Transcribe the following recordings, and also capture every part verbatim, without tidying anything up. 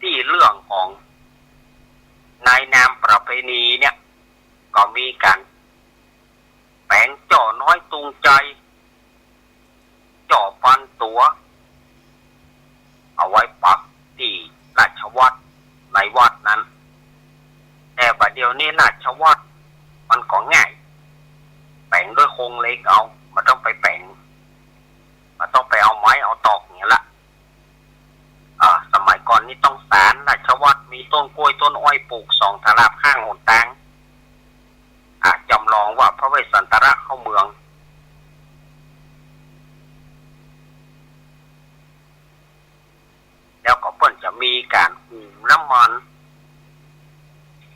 ตี้เรื่องของในนามประเพณีเนี่ย ก็มีก๋านแป๋งจ้อน้อยตูงใจ๋ จ้อปันตั๋ว เอาไว้ปักตี้ราชวัตรในวัดนั้น แต่บ่าเดี่ยวนี้ราชวัตรมันก็ง่าย แป๋งด้วยโครงเหล็กเอา บ่ต้องไปแป๋ง บ่ต้องไปเอาไม้เอาตอกอย่างเนี้ยละ อ่า สมัยก่อนนี่ต้องสาน ราชวัตรมีต้นกล้วยต้นอ้อยปลูกสองตะหลาบข้างหนตาง อ่า จ๋ำลองว่าพระเวสสันตระเข้าเมือง แล้วก็เปิ้นจะมีก๋านหุงน้ำมัน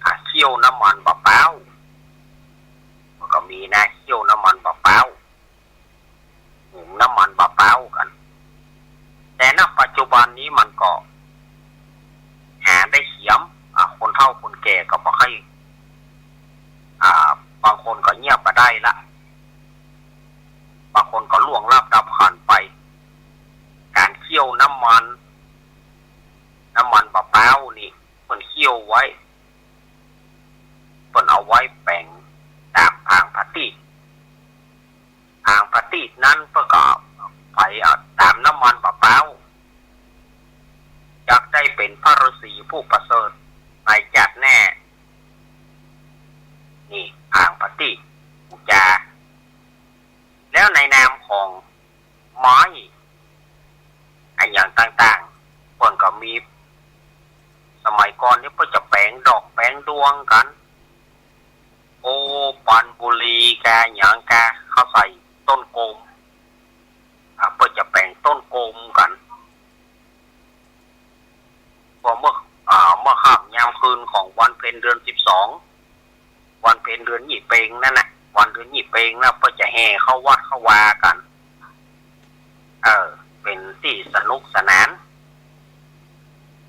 อ่า เคี่ยวน้ำมันบ่าป๊าว มันก็มีนะ เคี่ยวน้ำมันบ่าป๊าว หุงน้ำมันบ่าป๊าวกั๋น แต่ ณ ปัจจุบันนี้มันก็หาได้เขียม อ่า คนเฒ่าคนแก่ก็บ่ค่อย อ่า บางคนก็เยียะบ่ได้ละ บางคนก็ล่วงลับดับขันไป ก๋านเคี่ยวน้ำมัน น้ำมันบ่าป๊าวนี่ เปิ้นเคี่ยวไว้ เปิ้นเอาไว้แป๋งต๋ามผางพระตีด ผางพระตีดนั้นเปิ้นก็ไปเอาต๋ามน้ำมันบ่าป๊าว จักได้เป๋นพระฤๅษีผู้ประเสริฐในจาติหน้า นี่ผางพระตีดปู๋จา แล้วในนามของไม้อะหยังต่างๆ เปิ้นก็มี สมัยก่อนนี่เปิ้นจะแป๋งดอกแป๋งดวงกั๋น โอ ปันบุรีกาหยังกา เขาใส่ต้นโกม อ่า เปิ้นจะแป๋งต้นโกมกั๋น พอเมื่อ อ่า เมื่อค่ำยามคืนของวันเพ็ญเดือนสิบสอง วันเพ็ญเดือนยี่เป็งนั่นน่ะ วันเดือนยี่เป็งนะ เปิ้นจะแห่เข้าวัดเข้าวากั๋น เออ เป๋นตี้สนุกสนาน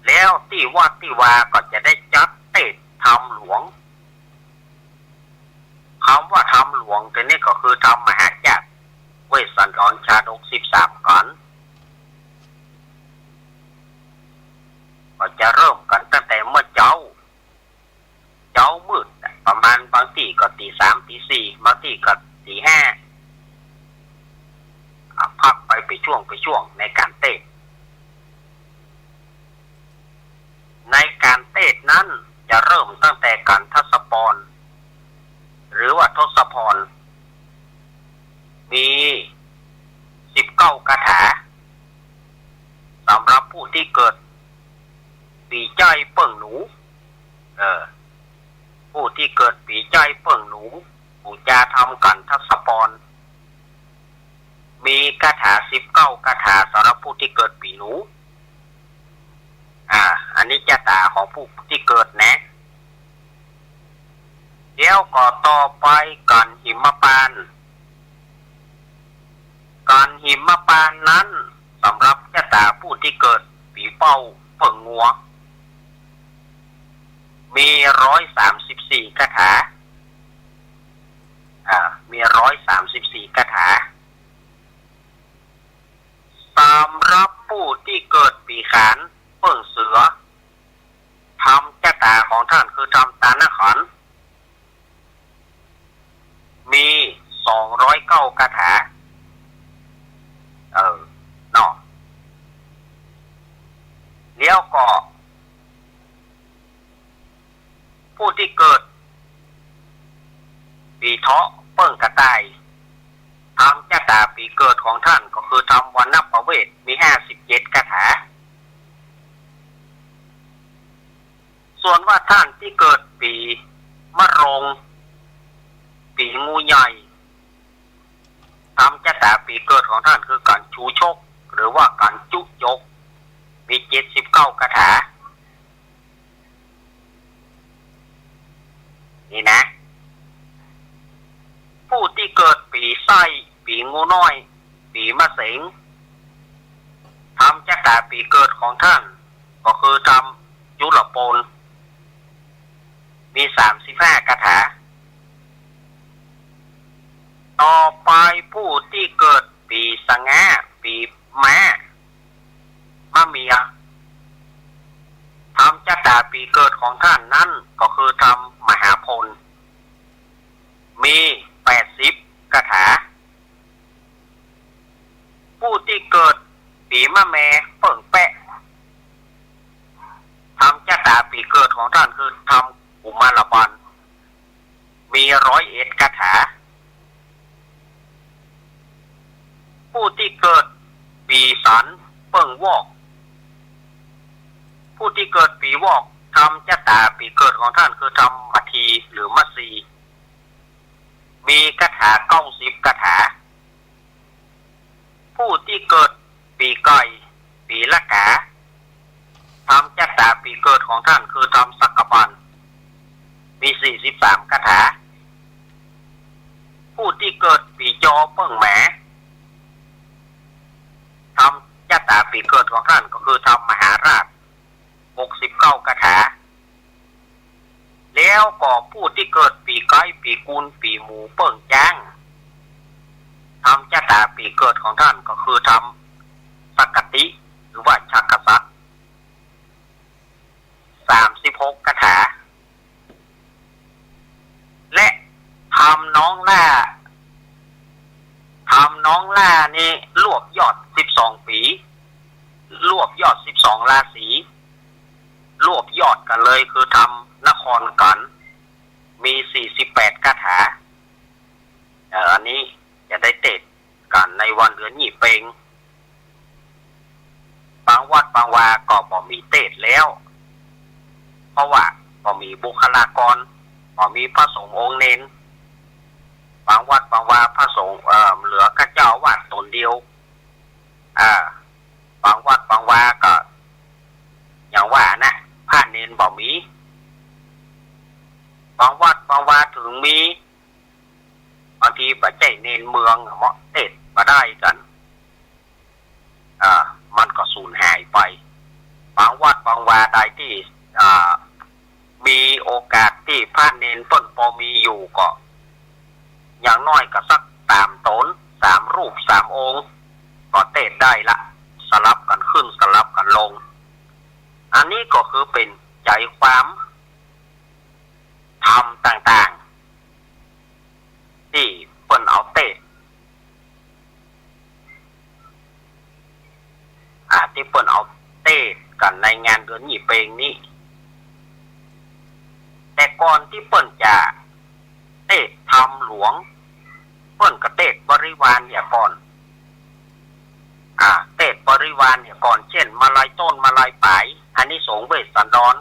แล้วตี้วัดตี้วาก็จะได้จัดเตศน์ธรรมหลวง กำว่าธรรมหลวงตี้นี่ก็คือธรรมมหาชาติ เวสสันดรชาดกสิบสามกัณฑ์ ก็จะเริ่มกั๋นตั้งแต่เมื่อเจ๊า เจ๊ามืด ประมาณบางตี้ก็ตี๋สามตี๋สี่ บางตี้ก็ตี๋ห้า อ่ะ พักไปเป๋นช่วงเป๋นช่วงในก๋านเตศน์ ในก๋านเตศน์นั้นจะเริ่มตั้งแต่ขันทสปอน หรือว่าทศพร มีสิบเก้าคาถา สำหรับผู้ตี้เกิดปี๋ใจ๊เปิ้งหนู เออ ผู้ตี้เกิดปี๋ใจ๊เปิ้งหนู ปู๋จาทำขันทสปอน มีคาถาสิบเก้าคาถาสำหรับผู้ตี้เกิดปี๋หนู อ่า อันนี้จะต๋าของผู้ตี้เกิดนะ แล้วก็ต่อไปขันหิมพานต์ ขันหิมพานต์นั้นสำหรับจะต๋าผู้ตี้เกิดปี๋เป้าเปิ้งงัว มีร้อยสามสิบสี่คาถา อ่า มีร้อยสามสิบสี่คาถา สำหรับผู้ตี้เกิดปี๋ขานเปิ้งเสือ ธรรมจะต๋าของต้านคือธรรมตานขันธ์ มีสองร้อยเก้าคาถา เออ เนาะ แล้วก็ ผู้ตี้เกิดปี๋เถาะเปิ้งกระต่าย ธรรมจะต๋าปี๋เกิดของต้านก็คือธรรมวัณณประเวศ มีห้าสิบเจ็ดคาถา ส่วนว่าต้านตี้เกิดปี๋มะโรง ปี๋งูใหญ่ ธรรมจะต๋าปี๋เกิดของต้านคือก๋านชูชก หรือว่าก๋านจุยก มีเจ็ดสิบเก้าคาถา นี่นะ ผู้ตี้เกิดปี๋ไส้ ปี๋งูน้อย ปี๋มะเสง ธรรมจะต๋าปี๋เกิดของต้านก็คือธรรมจุลโปน มีสามสิบห้าคาถา ต่อไปผู้ตี้เกิดปี๋สะง้า ปี๋ม้า มะเมีย ต๋าปี๋เกิดของต้านนั้นก็คือทำมหาพล มีแปดสิบคาถา ผู้ตี้เกิดปี๋มะแมเปิ้งแป๊ะ ทำจะต๋าปี๋เกิดของต้านคือทำกุมารบาล มีร้อยเอ็ดคาถา ผู้ตี้เกิดปี๋สันเปิ้งวอก ผู้ตี้เกิดปี๋วอก ทำจะต๋าปี๋เกิดของต้านคือทำมัททีหรือมัทสี มีคาถาเก้าสิบคาถา ผู้ตี้เกิดปี๋ไก่ ปี๋ละกา ทำจะต๋าปี๋เกิดของต้านคือทำสักกะบัน มีสี่สิบสามคาถา ผู้ตี้เกิดปี๋จอเปิ้งแหม ทำจะต๋าปี๋เกิดของต้านก็คือทำมหาราช หกสิบเก้าคาถา แล้วก็ผู้ตี้เกิดปี๋ไก๊ ปี๋กูล ปี๋หมูเปิ้งจ๊าง ทำจะต๋าปี๋เกิดของต้านก็คือทำสักกะติ หรือว่าชักกะสัต สามสิบหกคาถา และทำน้องล่า ทำน้องล่านี่รวบยอดสิบสองปี๋ รวบยอดสิบสองราศี รวบยอดกั๋นเลยคือทำนครกั๋น มีสี่สิบแปดคาถา เอ่อ อันนี้จะได้เตศน์กั๋นในวันเดือนยี่เป็ง บางวัดบางวาก็บ่มีเตศน์แล้ว เพราะว่าบ่มีบุคลากร บ่มีพระสงฆ์องค์เณร บางวัดบางวาพระสงฆ์ เอ่อ เหลือข้าเจ้าอาวาสต๋นเดียว อ่า บางวัดบางวาก็ อย่างว่านะ พระเณรบ่มี บางวัดบางวาเถิงมี บางทีบ่ใจ้เณรเมืองอะเนาะ เตศน์บ่ได้กั๋น อ่า มันก็สูญหายไป บางวัดบางวาใดตี้ อ่า มีโอกาสตี้พระเณรเปิ้นปอมีอยู่ก็ อย่างน้อยก็สักสามต๋น สามรูป สามองค์ ก็เตศน์ได้ละ สลับกั๋นขึ้น สลับกั๋นลง อันนี้ก็คือเป๋นใจ๋ความธรรมต่างๆ ตี้เปิ้นเอาเตศน์ อ่า ตี้เปิ้นเอาเตศน์กั๋นในงานเดือนยี่เป็งนี้ แต่ก่อนตี้เปิ้นจะเตศน์ธรรมหลวง เปิ้นก็เตศน์บริวารเหียก่อน อ่า เตศน์บริวารเหียก่อน เจ้น มาลัยต้น มาลัยป๋าย อานิสงส์เวสสันดร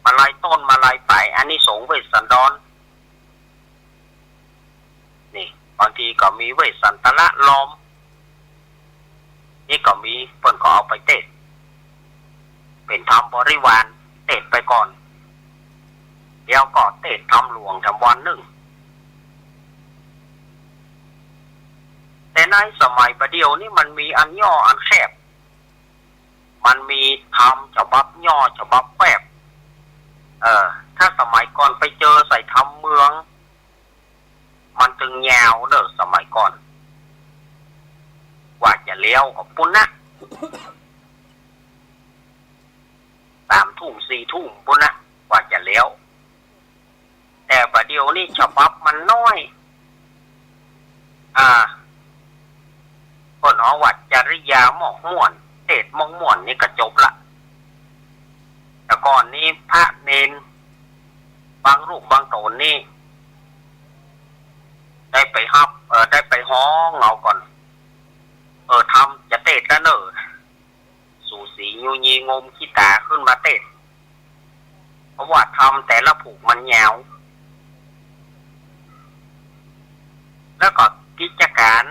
มาลัยต้น มาลัยป๋าย อานิสงส์เวสสันดร นี่ บางทีก็มีเวสสันตระลอม นี่ก็มี เปิ้นก็เอาไปเตศน์ เป๋นธรรมบริวาร เตศน์ไปก่อน เดี๋ยวก็เตศน์ธรรมหลวงแถมวันนึ่ง แต่ในสมัยบ่าเดี่ยวนี้มันมีอันย่ออันแคบ มันมีธรรมฉบับย่อฉบับแคบ เออ ถ้าสมัยก่อนไปเจอใส่ธรรมเมือง มันตึงยาวเน่อ สมัยก่อน กว่าจะแล้วก็ปู๊นนะ สามทุ่ม สี่ทุ่มปู๊นนะ กว่าจะแล้ว แต่บ่าเดี่ยวนี้ฉบับมันน้อย อ่า เปิ้นฮ้องว่าจริยามอกม่วน เตศน์มอกม่วนนี่ก็จบละ แต่ก่อนนี้พระเณรบางรูปบางต๋นนี่ ได้ไปฮับ เอ่อ ได้ไปฮ้องเอาก่อน เออ ธรรมจะเตศน์แล้วเน่อ สูสียูยีงมขี้ต๋าขึ้นมาเตศน์ เพราะว่าธรรมแต่ละผูกมันยาว แล้วก็กิจก๋าน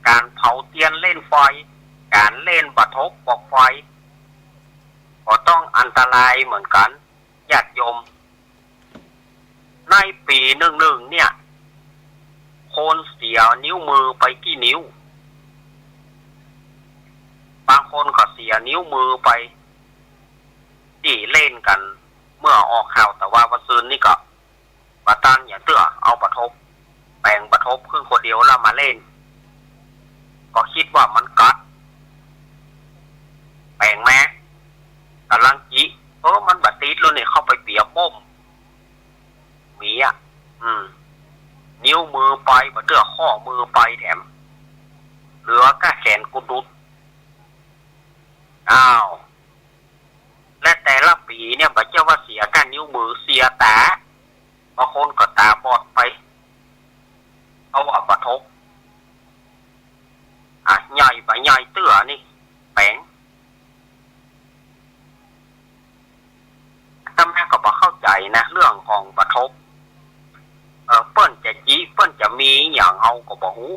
ก๋านเผาเตียนเล่นไฟ ก๋านเล่นบ่าทบบ่าไฟ ก็ต้องอันตรายเหมือนกั๋น ญาติโยม ในปี๋นึ่งๆ เนี่ย คนเสียนิ้วมือไปกี่นิ้ว บางคนก็เสียนิ้วมือไป ตี้เล่นกั๋น เมื่อออกข่าวตะวาบ่าซืนนี่ก็ บ่ตันอย่างเตื้อ เอาบ่าทบ แป๋งบ่าทบขึ้นคนเดียวแล้วมาเล่น ก็กึ๊ดว่ามันกัด แป๋ง ติดแล้วเนี่ยเข้าไปเปียบ้มหมีอะ อืม นิ้วมือไปบ่เตื้อ ข้อมือไปแถม เหลือก้าแขนกุดๆ อ้าว และแต่ละปี๋เนี่ยบ่ใจ้ว่าเสียก้านิ้วมือ เสียต๋า บางคนก็ต๋าบอดไป เพราะว่าบ่าทบ อ่ะ ใหญ่บ่าใหญ่เตื้อนี่ แป๋ง อาตมาก็บ่เข้าใจ๋นะ เรื่องของบ่าทบ เออ เปิ้นจะจิ เปิ้นจะมีหยัง เฮาก็บ่ฮู้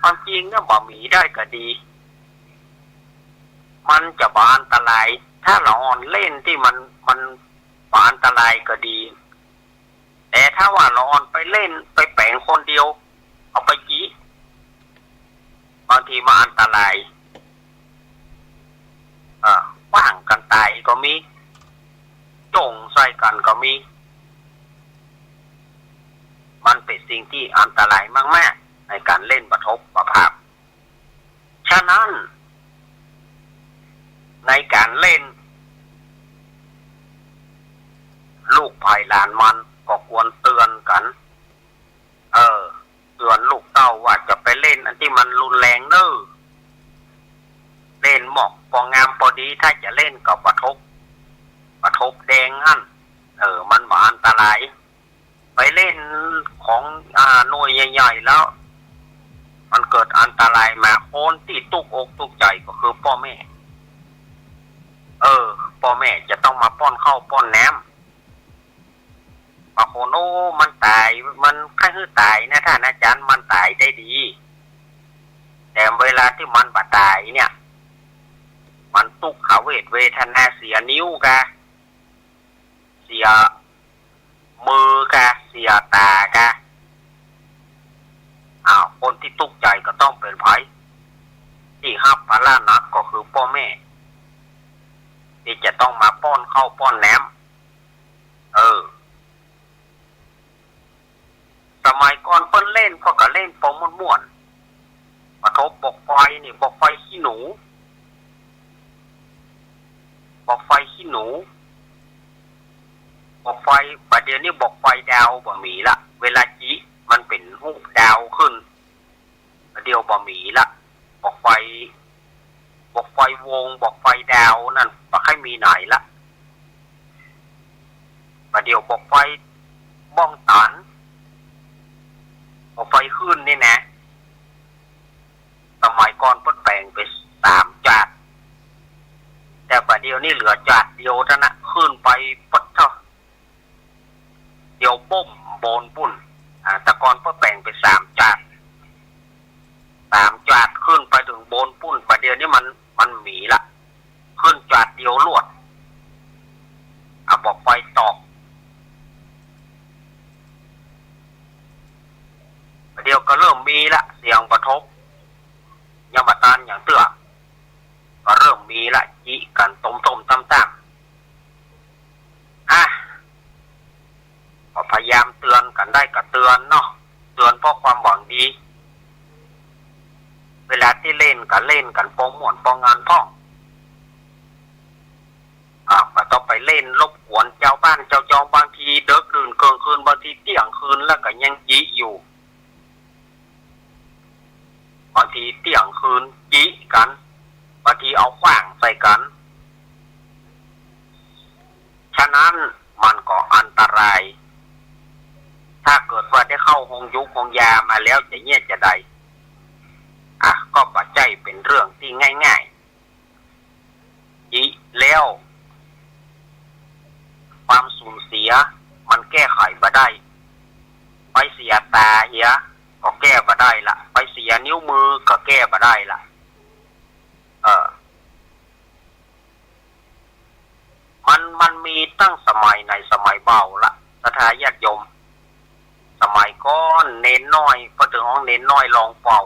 ความจริงเนี่ย บ่ามีได้ก็ดี มันจะบ่อันตราย ถ้าละอ่อนเล่นตี้มัน มันบ่อันตรายก็ดี แต่ถ้าว่าละอ่อนไปเล่น ไปแป๋งคนเดียว เอาไปจิ บางทีมันอันตราย เออ ขว้างกั๋นต๋ายก็มี จ้งใส่กั๋นก็มี มันเป๋นสิ่งตี้อันตรายมากๆ ในก๋านเล่นบ่าทบบ่าผาบ ฉะนั้น ในก๋านเล่น ลูกใผหลานมันก็ควรเตื๋อนกั๋น เออ เตื๋อนลูกเต้าว่าจะไปเล่นอันตี้มันรุนแรงเน่อ เล่นหมอกปองงามปอดี ถ้าจะเล่นก็บ่าทบ บ่าทบแดงหั้น เออ มันบ่อันตราย ไปเล่นของ อ่า หน่วยใหญ่ๆ แล้ว มันเกิดอันตรายมา คนตี้ตุ๊กอกตุ๊กใจ๋ก็คือป้อแม่ เออ ป้อแม่จะต้องมาป้อนข้าวป้อนน้ำ บางคน โอ้ มันต๋าย มันใค่หื้อต๋ายนะ ต้านอาจ๋ารย์ มันต๋ายได้ดี แต่เวลาตี้มันบ่ต๋ายเนี่ย มันตุ๊กขเวทเวทนา เสียนิ้วกา เสียมือกา เสียต๋ากา อ้าว คนตี้ตุ๊กใจ๋ก็ต้องเป๋นใผ ตี้ฮับภาระหนักก็คือป้อแม่ ตี้จะต้องมาป้อนข้าวป้อนน้ำ เออ สมัยก่อนเปิ้นเล่น เปิ้นก็เล่นปอม่วนๆ บ่าทบบ่าไฟนี่ บ่าไฟขี้หนู บ่าไฟขี้หนู บ่าไฟ บ่าเดี่ยวนี้บ่าไฟดาวบ่มีละ เวลาจิมันเป๋นฮูปดาวขึ้น บ่าเดี่ยวบ่มีละ บ่าไฟ บ่าไฟวง บ่าไฟดาวนั่น บ่ใค่มีไหนละ บ่าเดี่ยวบ่าไฟบ้องตัน บ่าไฟขึ้นนี่นะ สมัยก่อนเปิ้นแป๋งเป๋นสามจาด แต่บ่าเดี่ยวนี้เหลือจาดเดียวเต้านั้น ขึ้นไปปั๊ดเต้า เดี๋ยวบ้มบนปู้น อ่า แต่ก่อนเปิ้นแป๋งเป๋นสามจาด สามจาดขึ้นไปเถิงบนปู้น บ่าเดี่ยวนี้มัน มันมีละ ขึ้นจาดเดียวลวด อ่ะ บ่าไฟตอก บ่าเดี่ยวก็เริ่มมีละ เสียงบ่าทบ ยังบ่ตันหยังเตื้อ ก็เริ่มมีละ จิกั๋นต้มๆ ต้ำๆ อ่ะ ก็พยายามเตื๋อนกั๋นได้ก็เตื๋อนเนาะ เตื๋อนเพราะความหวังดี เวลาตี้เล่นก็เล่นกั๋นปอม่วนปองงามพ่อง อ่ะ บ่ต้องไปเล่นรบกวนจาวบ้านจาวจอง บางทีเดิ็กดื่นเกิ่งคืน บางทีเตี้ยงคืนแล้วก็ยังจิอยู่ บางทีเตี้ยงคืนจิกั๋น บางทีเอาขว้างใส่กั๋น ฉะนั้นมันก็อันตราย ถ้าเกิดว่าได้เข้าโฮงยูกโฮงยามาแล้วจะเยียะจาใด อ่ะ ก็บ่ใจ้เป๋นเรื่องตี้ง่ายๆ จิแล้ว ความสูญเสียมันแก้ไขบ่ได้ ไปเสียต๋าเหีย ก็แก้บ่ได้ละ ไปเสียนิ้วมือก็แก้บ่ได้ละ เออ มัน มันมีตั้งสมัยไหนสมัยเบาละ ศรัทธาญาติโยม สมัยก่อนเณรน้อย พอเถิงห้องเณรน้อยลองเป่า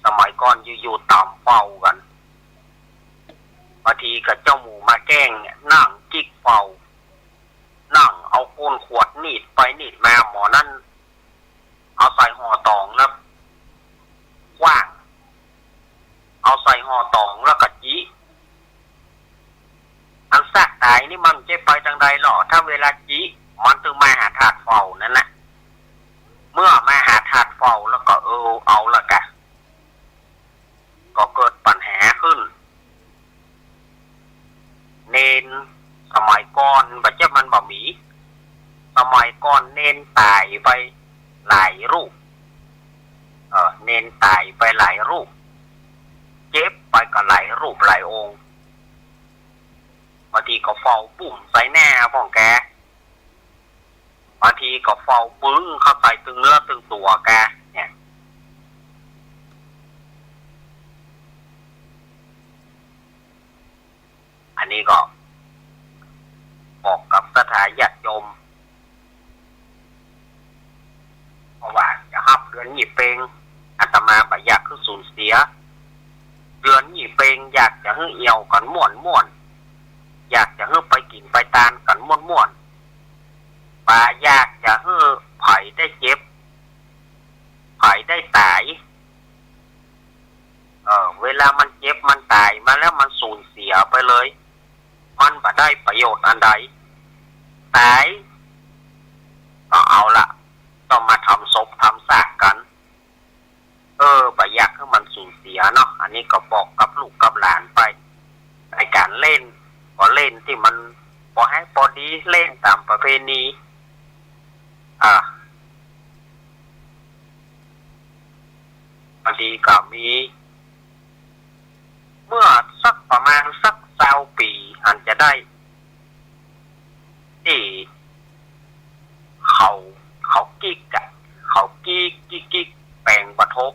สมัยก่อนอยู่ๆ ต๋ามเป่ากั๋น บางทีก็เจ้าหมู่มาแกล้งเนี่ย นั่งจิ๊กเป่า นั่งเอาก้นขวดนีดไปนีดมา หมอนั้น เอาใส่ห่อต๋องแล้วขว้าง เอาใส่ห่อต๋องแล้วก็จิ อันซากต๋าย นี่มันจะไปตางใดลอ ถ้าเวลาจิ มันตึงมาหาธาตุเฝ้านั้นนะ เมื่อมาหาธาตุเฝ้าแล้วก็ เออ เอาละกะ ก็เกิดปัญหาขึ้น เณรสมัยก่อนบ่าเจ้ามันบ่มี สมัยก่อนเณรต๋ายไปหลายรูป เออ เณรต๋ายไปหลายรูป เจ็บไปก็หลายรูปหลายองค์ บางทีก็เฝ้าบุ้มใส่หน้าพ่องแก บางทีก็เฝ้าบึ้งเข้าใส่ตึงเนื้อตึงตั๋วแก เนี่ย อันนี้ก็บอกกับศรัทธาญาติโยม เพราะว่าจะฮับเดือนยี่เป็ง อาตมาบ่อยากหื้อสูญเสีย เดือนยี่เป็งอยากจะหื้อเอี่ยวกั๋นม่วนๆ อยากจะหื้อไปกิ๋นไปตานกั๋นม่วนๆ บ่อยากจะหื้อใผได้เจ็บ ใผได้ต๋าย เออ เวลามันเจ็บมันต๋ายมาแล้วมันสูญเสียไปเลย มันบ่ได้ประโยชน์อันใด ต๋ายก็เอาละ ต้องมาทำศพทำซากกั๋น เออ บ่อยากหื้อมันสูญเสียเนาะ อันนี้ก็บอกกับลูกกับหลานไป ในก๋านเล่น ก็เล่นตี้มันปอแฮงปอดี เล่นต๋ามประเพณี อ่า บางทีก็มี เมื่อสักประมาณสักซาวปี๋หันจะได้ ตี้เขา เขากริกอะ เขากริก กริก กริก แป๋งบ่าทบ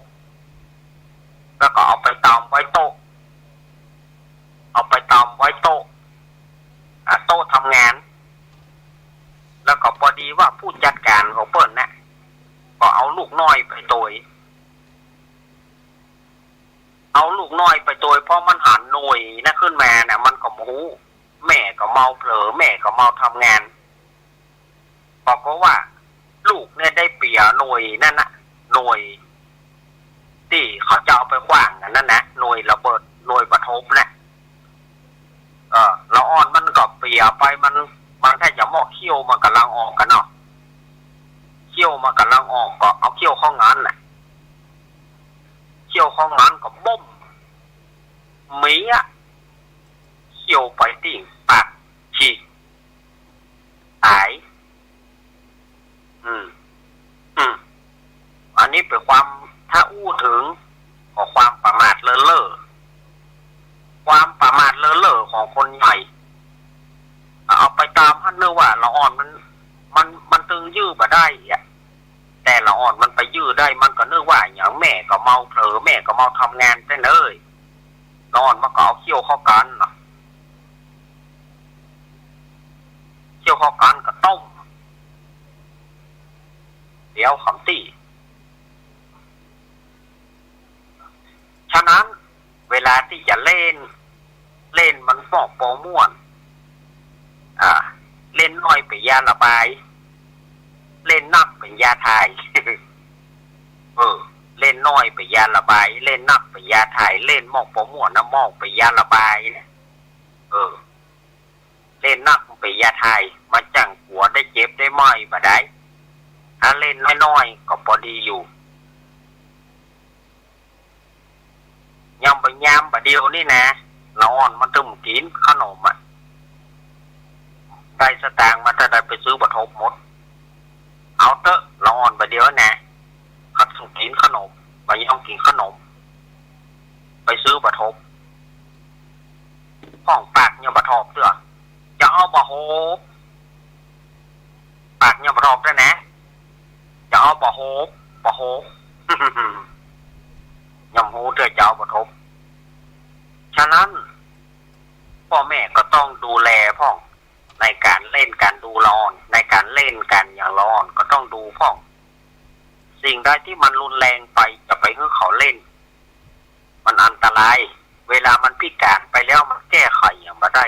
แล้วก็เอาไปตำไว้โต๊ะ เอาไปตำไว้โต๊ะ อ่า โต๊ะทำงาน แล้วก็ปอดีว่าผู้จัดก๋านของเปิ้นน่ะ ก็เอาลูกน้อยไปตวย เอาลูกน้อยไปตวย พอมันหันหน่วยนั้นขึ้นมาน่ะ มันก็บ่ฮู้ แม่ก็เมาเผลอ แม่ก็เมาทำงาน ปรากฏว่าลูกเนี่ยได้เปียหน่วยนั้นน่ะ หน่วยตี้เขาจะเอาไปขว้างกั๋นนั้นนะ หน่วยระเบิด หน่วยบ่าทบน่ะ เออ ละอ่อนมันก็เปียไป มัน มันแค่จะมอกเขี้ยวมันก่ำลังออกกั๋นเนาะ เขี้ยวมันก่ำลังออก ก็เอาเขี้ยวเข้างันน่ะ เขี้ยวเข้างันก็บ้ม เมีย เขี้ยวไปตี้ปากฉีก ต๋าย อืม อืม อันนี้เป๋นความ ถ้าอู้เถิง ก็ความประมาทเลินเล่อ ความประมาทเลินเล่อของคนใหญ่ เอาไปตำหั้น นึกว่าละอ่อนมัน มัน มันตึงยื้อบ่ได้อะ แต่ละอ่อนมันไปยื้อได้ มันก็นึกว่าอะหยัง แม่ก็เมาเผลอ แม่ก็เมาทำงานแต๊เน่ย ละอ่อนมันก็เอาเขี้ยวเข้ากั๋นเนาะ เขี้ยวเข้ากั๋นก็ต้ม เดี๋ยวคำตี้ ฉะนั้นเวลาตี้จะเล่น เล่นมันปอกปอม่วน อ่า เล่นน้อยเป๋นยาระบาย เล่นนักเป๋นยาถ่าย เออ เล่นน้อยเป๋นยาระบาย เล่นนักเป๋นยาถ่าย เล่นมอกปอม่วนนะ มอกเป๋นยาระบายเนี่ย เออ เล่นนักมันเป๋นยาถ่าย มันจั้งกั๋วได้เจ็บได้เมื่อยบ่ได้ ถ้าเล่นน้อยๆ ก็ปอดีอยู่ ยามบ่ ยามบ่าเดี่ยวนี้นะ ละอ่อนมันตึงกิ๋นขนมอะ ได้สตางค์มาเต้าใดไปซื้อบ่าทบหมด เอาเต๊อะ ละอ่อนบ่าเดี่ยวนะ ขัดสุกิ๋นขนม บ่ยอมกิ๋นขนม ไปซื้อบ่าทบ พ่องปากยังบ่าทบเตื้อ จะเอาบ่าหบ ปากยังบ่าทบเตื้อนะ จะเอาบ่าหบ บ่าหบ ยังบ่ฮู้เตื้อจะเอาบ่าทบ ฉะนั้น ป้อแม่ก็ต้องดูแลพ่อง ในก๋านเล่นก๋านดูละอ่อน ในก๋านเล่นก๋านหยังละอ่อนก็ต้องดูพ่อง สิ่งใดตี้มันรุนแรงไปจะไปหื้อเขาเล่น มันอันตราย เวลามันพิก๋านไปแล้วมันแก้ไขหยังบ่ได้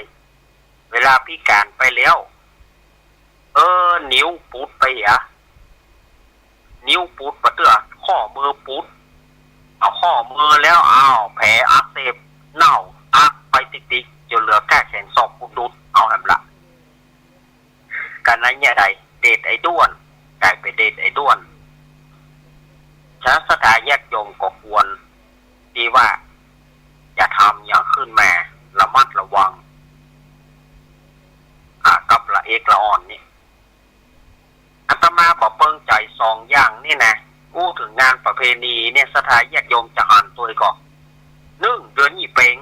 เวลาพิก๋านไปแล้ว เออ นิ้วปุดไปเหีย นิ้วปุดบ่เตื้อ ข้อมือปุด เอาข้อมือแล้ว อ้าว แผลอักเสบเน่า อักไปติ๊กๆ จ๋นเหลือแค่แขนศอกกุดดุด เอาแหมละ ว่าจะทำหยังขึ้นมา ระมัดระวัง อ่า กับละเอกละอ่อนนี่ อาตมาบ่เปิงใจ๋สองอย่างนี่นะ อู้เถิงงานประเพณีเนี่ย ศรัทธาญาติโยมจะหันตวยก่อ นึ่ง เดือนยี่เป็ง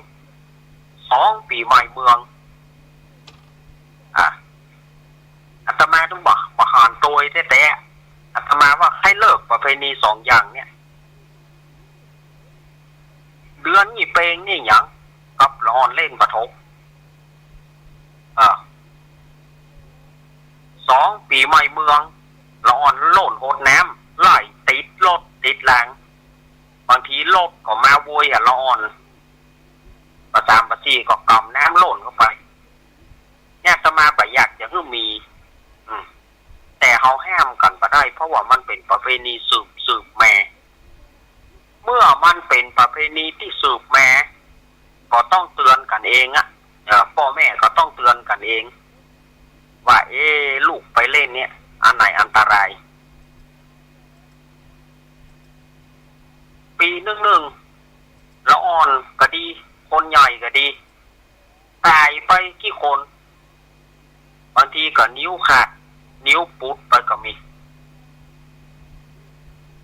สอง ปี๋ใหม่เมือง อ่ะ อาตมาต้องบ่ บ่หันตวยแต๊ๆ อาตมาว่าใค่เลิกประเพณีสองอย่างเนี่ย เดือนยี่เป็งนี่หยัง กับละอ่อนเล่นปะทบ อ่า สอง ปี๋ใหม่เมือง ละอ่อนโล่นหดน้ำ ไหลติดรถติดราง บางทีรถก็มาโวยหาละอ่อน ปะสามปะสี่ก็กำน้ำโล่นเข้าไป เนี่ยอาตมาบ่อยากจะหื้อมี อืม แต่เฮาห้ามกั๋นบ่ได้ เพราะว่ามันเป๋นประเพณีสืบ สืบมา เมื่อมันเป๋นประเพณีตี้สืบมา ก็ต้องเตือนกั๋นเองอะ เอ่อ ป้อแม่ก็ต้องเตือนกั๋นเอง ว่า เอ๊ะ ลูกไปเล่นเนี่ย อันไหนอันตราย ปี๋นึ่งๆ ละอ่อนก็ดี คนใหญ่ก็ดี ต๋ายไปกี่คน บางทีก็นิ้วขาด นิ้วปุดไปก็มี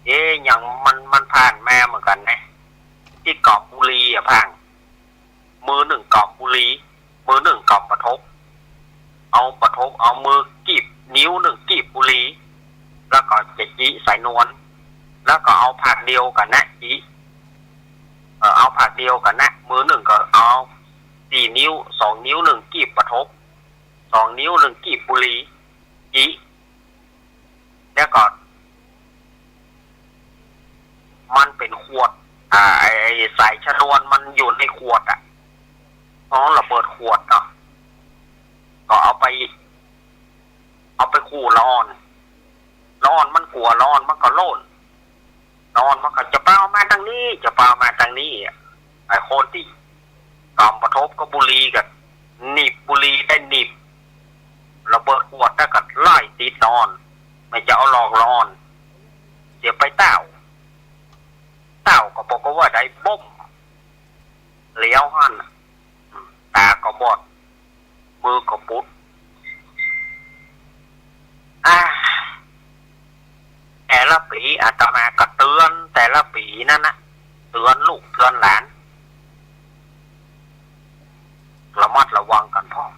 เอ๊ะ อย่างมัน มันผ่านมาเหมือนกั๋นนะ ตี้ก๋ำบุหรี่อะพ่าง มือนึ่งก๋ำบุหรี่ มือนึ่งก๋ำปะทบ เอาปะทบ เอามือกีบ นิ้วนึ่งกีบบุหรี่ แล้วก็จะจิใส่นวล แล้วก็เอาผากเดียวกั๋นนะ จิ เอ่อ เอาผากเดียวกั๋นนะ มือนึ่งก็เอาสี่นิ้ว สองนิ้วนึ่งกีบปะทบ สองนิ้วนึ่งกีบบุหรี่ จิ แล้วก็ มันเป๋นขวด อ่า ไอ้ ไอ้สายชนวนมันอยู่ในขวดอะ อ๋อ ระเบิดขวดเนาะ ก็เอาไป เอาไปขู่ละอ่อน ละอ่อนมันกั๋ว ละอ่อนมันก็โล่น ละอ่อนมันก็จะเป่ามาตางนี้ จะเป่ามาตางนี้อะ ไอ้คนตี้ก๋ำปะทบกับบุหรี่ก็หนีบบุหรี่ได้หนีบ ระเบิดขวดแล้วก็ไล่ติดละอ่อน ไม่จะเอาหลอกละอ่อน เสียไปเต้า เต้าก็บอกว่าได้บ้ม เหลียวหั้นน่ะ อืม ต๋าก็บอด มือก็ปุด อ่า แต่ละปี๋อาตมาก็เตือนแต่ละปี๋นั้นนะ เตือนลูกเตือนหลาน ระมัดระวังกั๋นพ่อง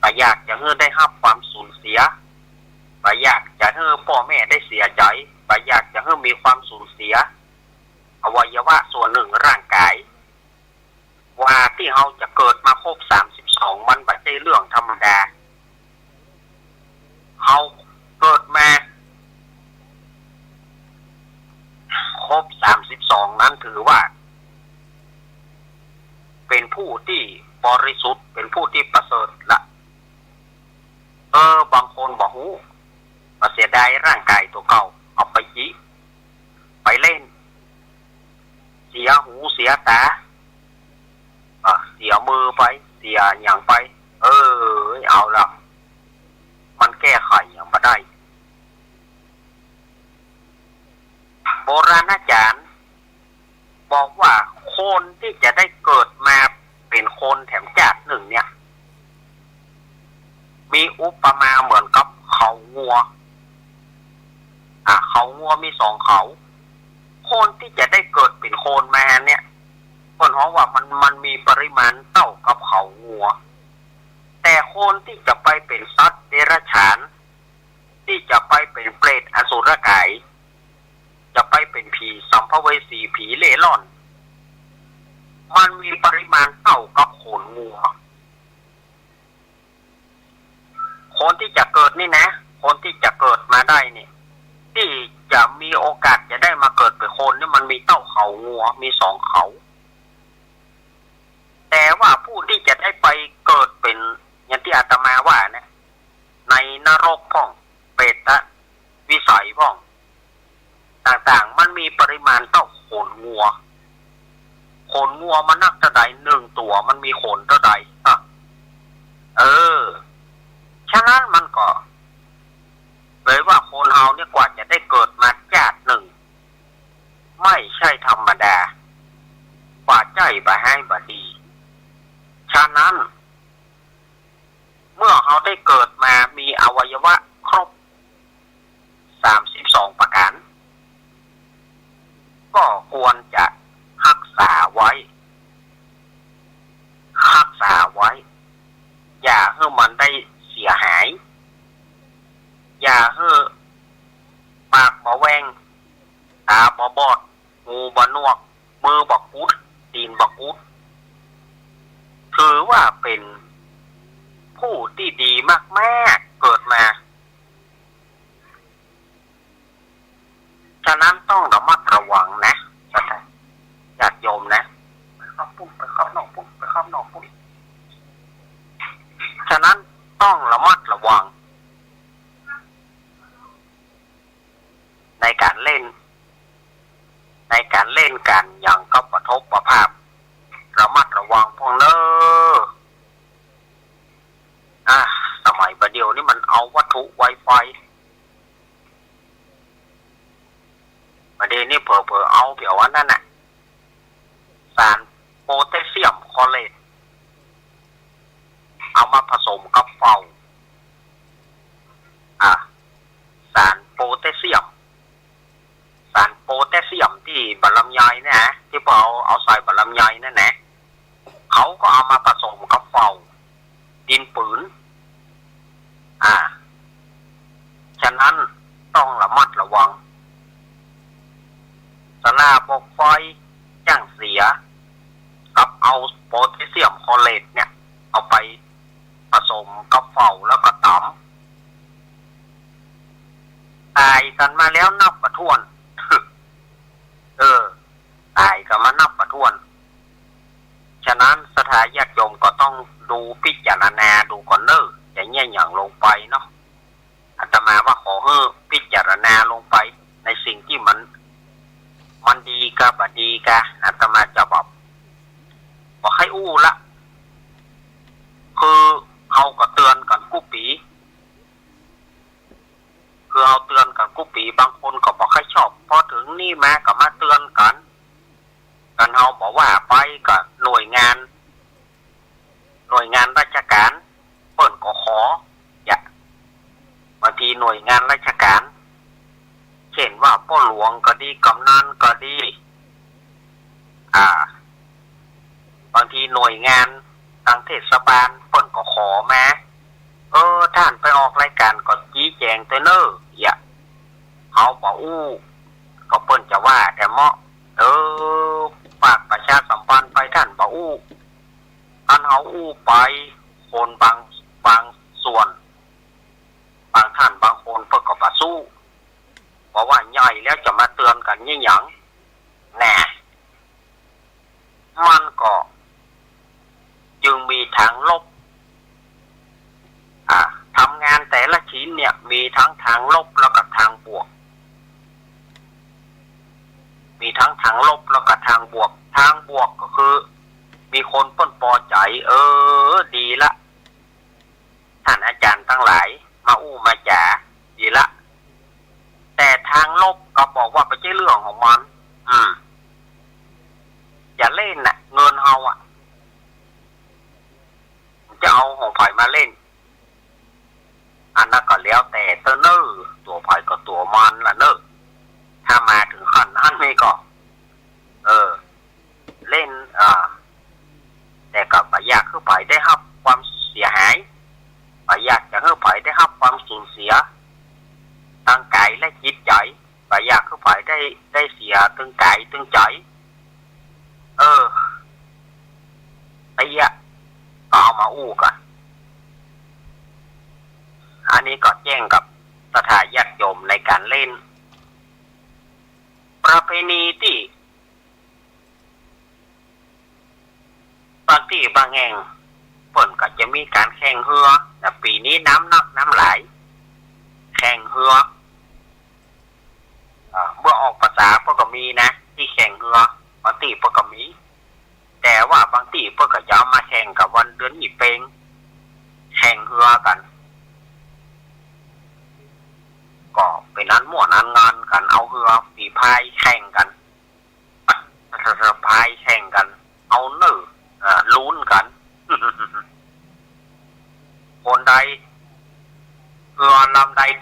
บ่อยากจะหื้อได้ฮับความสูญเสีย บ่อยากจะหื้อป้อแม่ได้เสียใจ๋ บ่อยากจะหื้อมีความสูญเสีย อวัยวะส่วนนึ่งร่างก๋าย กว่าตี้เฮาจะเกิดมาครบสามสิบสอง มันบ่ใจ้เรื่องธรรมดา เฮาเกิดมาครบสามสิบสองนั้นถือว่า เป๋นผู้ตี้บริสุทธิ์ เป๋นผู้ตี้ประเสริฐละ เออ บางคนบ่ฮู้ ก็เสียดายร่างก๋ายตั๋วเก่า เอาไปจิ ไปเล่น เสียหูเสียต๋า อ่ะ เสียมือไป เสียหยังไป เออ เอาละ มันแก้ไขหยังบ่ได้ โบราณอาจ๋ารย์บอกว่าคนตี้จะได้เกิดมาเป๋นคนแถมจาตินึ่งเนี่ย มีอุปมาเหมือนกับเขางัว อ่ะ เขางัวมีสองเขา คนตี้จะได้เกิดเป๋นคนมาเนี่ย เปิ้นฮ้องว่ามัน มันมีปริมาณเต้ากับเขางัว แต่คนตี้จะไปเป๋นสัตว์เดรัจฉาน ตี้จะไปเป๋นเปรตอสุรก๋าย จะไปเป๋นผีสัมภเวสี ผีเล่ร่อน มันมีปริมาณเต้ากับขนงัว คนตี้จะเกิดนี่นะ คนตี้จะเกิดมาได้นี่ ตี้จะมีโอกาสจะได้มาเกิดเป๋นคนนี่ มันมีเต้าเขางัว มีสองเขา แต่ว่าผู้ตี้จะได้ไปเกิดเป๋น อย่างตี้อาตมาว่านะ ในนรกพ่อง เปรตวิสัยพ่อง ต่างๆ มันมีปริมาณเต้าขนงัว ขนงัวมันนักเต้าใด นึ่งตั๋วมันมีขนเต้าใด อ่ะ เออ ฉะนั้นมันก็เลยว่าคนเฮาเนี่ยกว่าจะได้เกิดมาจาตินึ่ง ไม่ใช่ธรรมดา บ่ใจ้บ่ฮ้ายบ่ดี ฉะนั้น เมื่อเฮาได้เกิดมามีอวัยวะครบ สามสิบสอง ประก๋าน ก็ควรจะฮักษาไว้ ฮักษาไว้ อย่าหื้อมันได้เสียหาย อย่าหื้อปากบ่แหว่ง ตาบ่บอด หูบ่หนวก มือบ่กุด ตี๋นบ่กุด ถือว่าเป๋นผู้ตี้ดีมากๆ เกิดมา ฉะนั้นต้องระมัดระวังนะ ญาติโยมนะ ไปเข้าปุ้น ไปเข้านอกปุ้น ไปเข้านอกปุ้น ฉะนั้นต้องระมัดระวัง ในก๋านเล่น ในก๋านเล่นก๋านหยังก็ปะทบปะภาพ ระมัดระวังพ่องเน่อ อ่ะ สมัยบ่าเดี่ยวนี้มันเอาวัตถุไวไฟ บ่าเดี่ยวนี้เผลอๆ เอาเปียวอันนั้นน่ะ สารโพแทสเซียมคลอเรต เอามาผสมกับเฝา อ่ะ สารโพแทสเซียม สารโพแทสเซียมตี้บ่าลำไยนะ ตี้เปิ้นเอา เอาใส่บ่าลำไยนั่นนะ เขาก็เอามาผสมกับเฝา ดินปืน อ่า ฉะนั้นต้องระมัดระวัง สาราบอกไฟจ้างเสีย กับเอาโพแทสเซียมคลอเรตเนี่ย เอาไปผสมกับเฝาแล้วก็ต๋ำ ต๋ายกั๋นมาแล้วนับบ่ถ้วน เออ ต๋ายกั๋นมานับบ่ถ้วน ฉะนั้นศรัทธาญาติโยมก็ต้องดูพิจารณาดูก่อนเน่อ จะเยียะหยังลงไปเนาะ อาตมาว่าขอหื้อพิจารณาลงไปในสิ่งตี้มัน มันดีกาบ่ดีกา อาตมาจะแบบ บ่ใค่อู้ละ คือเฮาก็เตื๋อนกั๋นกู้ปี๋ คือเฮาเตื๋อนกั๋นกู้ปี๋ บางคนก็บ่ใค่ชอบ พอเถิงนี่มาก็มาเตื๋อนกั๋น กั๋นเฮาบ่ว่าไปก็หน่วยงาน หน่วยงานราชก๋าน เปิ้นก็ขอ อย่า บางทีหน่วยงานราชก๋าน เช่นว่าป้อหลวงก็ดี กำนันก็ดี อ่า บางทีหน่วยงานตางเทศบาลเปิ้นก็ขอมา เออ ต้านไปออกรายก๋านก็จี๊แจ๋งเต๊อะเน่อ อย่า เฮาบ่อู้ ก็เปิ้นจะว่าแก่เมาะ เออ ปากประชาสัมพันธ์ไปต้านบ่อู้ อันเฮาอู้ไป คนบาง บางส่วน บางต้านบางคนเปิ้นก็บ่สู้ เพราะว่าใหญ่แล้วจะมาเตื๋อนกั๋นเยียะหยัง แน่ มันก็จึงมีตางลบ อ่า ทำงานแต่ละชิ้นเนี่ย มีตังตางลบแล้วก็ตางบวก มีตังตางลบแล้วก็ตางบวก ตางบวกก็คือ มีคนเปิ้นปอใจ๋ เออ ดีละ ต้านอาจ๋ารย์ตังหลาย มาอู้มาจ๋า ดีละ แต่ตางลบก็บอกว่าบ่ใจ้เรื่องของมัน อืม อย่าเล่นน่ะ เงินเฮาอะ จะเอาของใผมาเล่น อันนั้นก็แล้วแต่เต๊อะเน่อ ตั๋วใผก็ตั๋วมันละเน่อ ถ้ามาเถิงขั้นนั้นนี่ก็ เออ เล่น อ่า แต่ก็บ่อยากหื้อใผได้ฮับความเสียหาย บ่อยากจะหื้อใผได้ฮับความสูญเสีย ตังก๋ายและจิตใจ๋ บ่อยากหื้อใผได้ ได้เสียตึงก๋ายตึงใจ๋ เออ ไอ้เยี้ย ก็เอามาอู้กั๋น อันนี้ก็แจ้งกับศรัทธาญาติโยมในก๋านเล่น ประเพณีตี้ บางตี้บางแห่ง เปิ้นก็จะมีก๋านแข่งเฮือ นะ ปี๋นี้น้ำนักน้ำหลาย แข่งเฮือ อ่า เมื่อออกพรรษาเปิ้นก็มีนะ ตี้แข่งเฮือ บางตี้เปิ้นก็มี แต่ว่าบางตี้เปิ้นก็จะเอามาแข่งกับวันเดือนยี่เป็ง แข่งเฮือกั๋น ก็เป๋นอันม่วนอันงานกั๋น เอาเฮือฝีพายแข่งกั๋น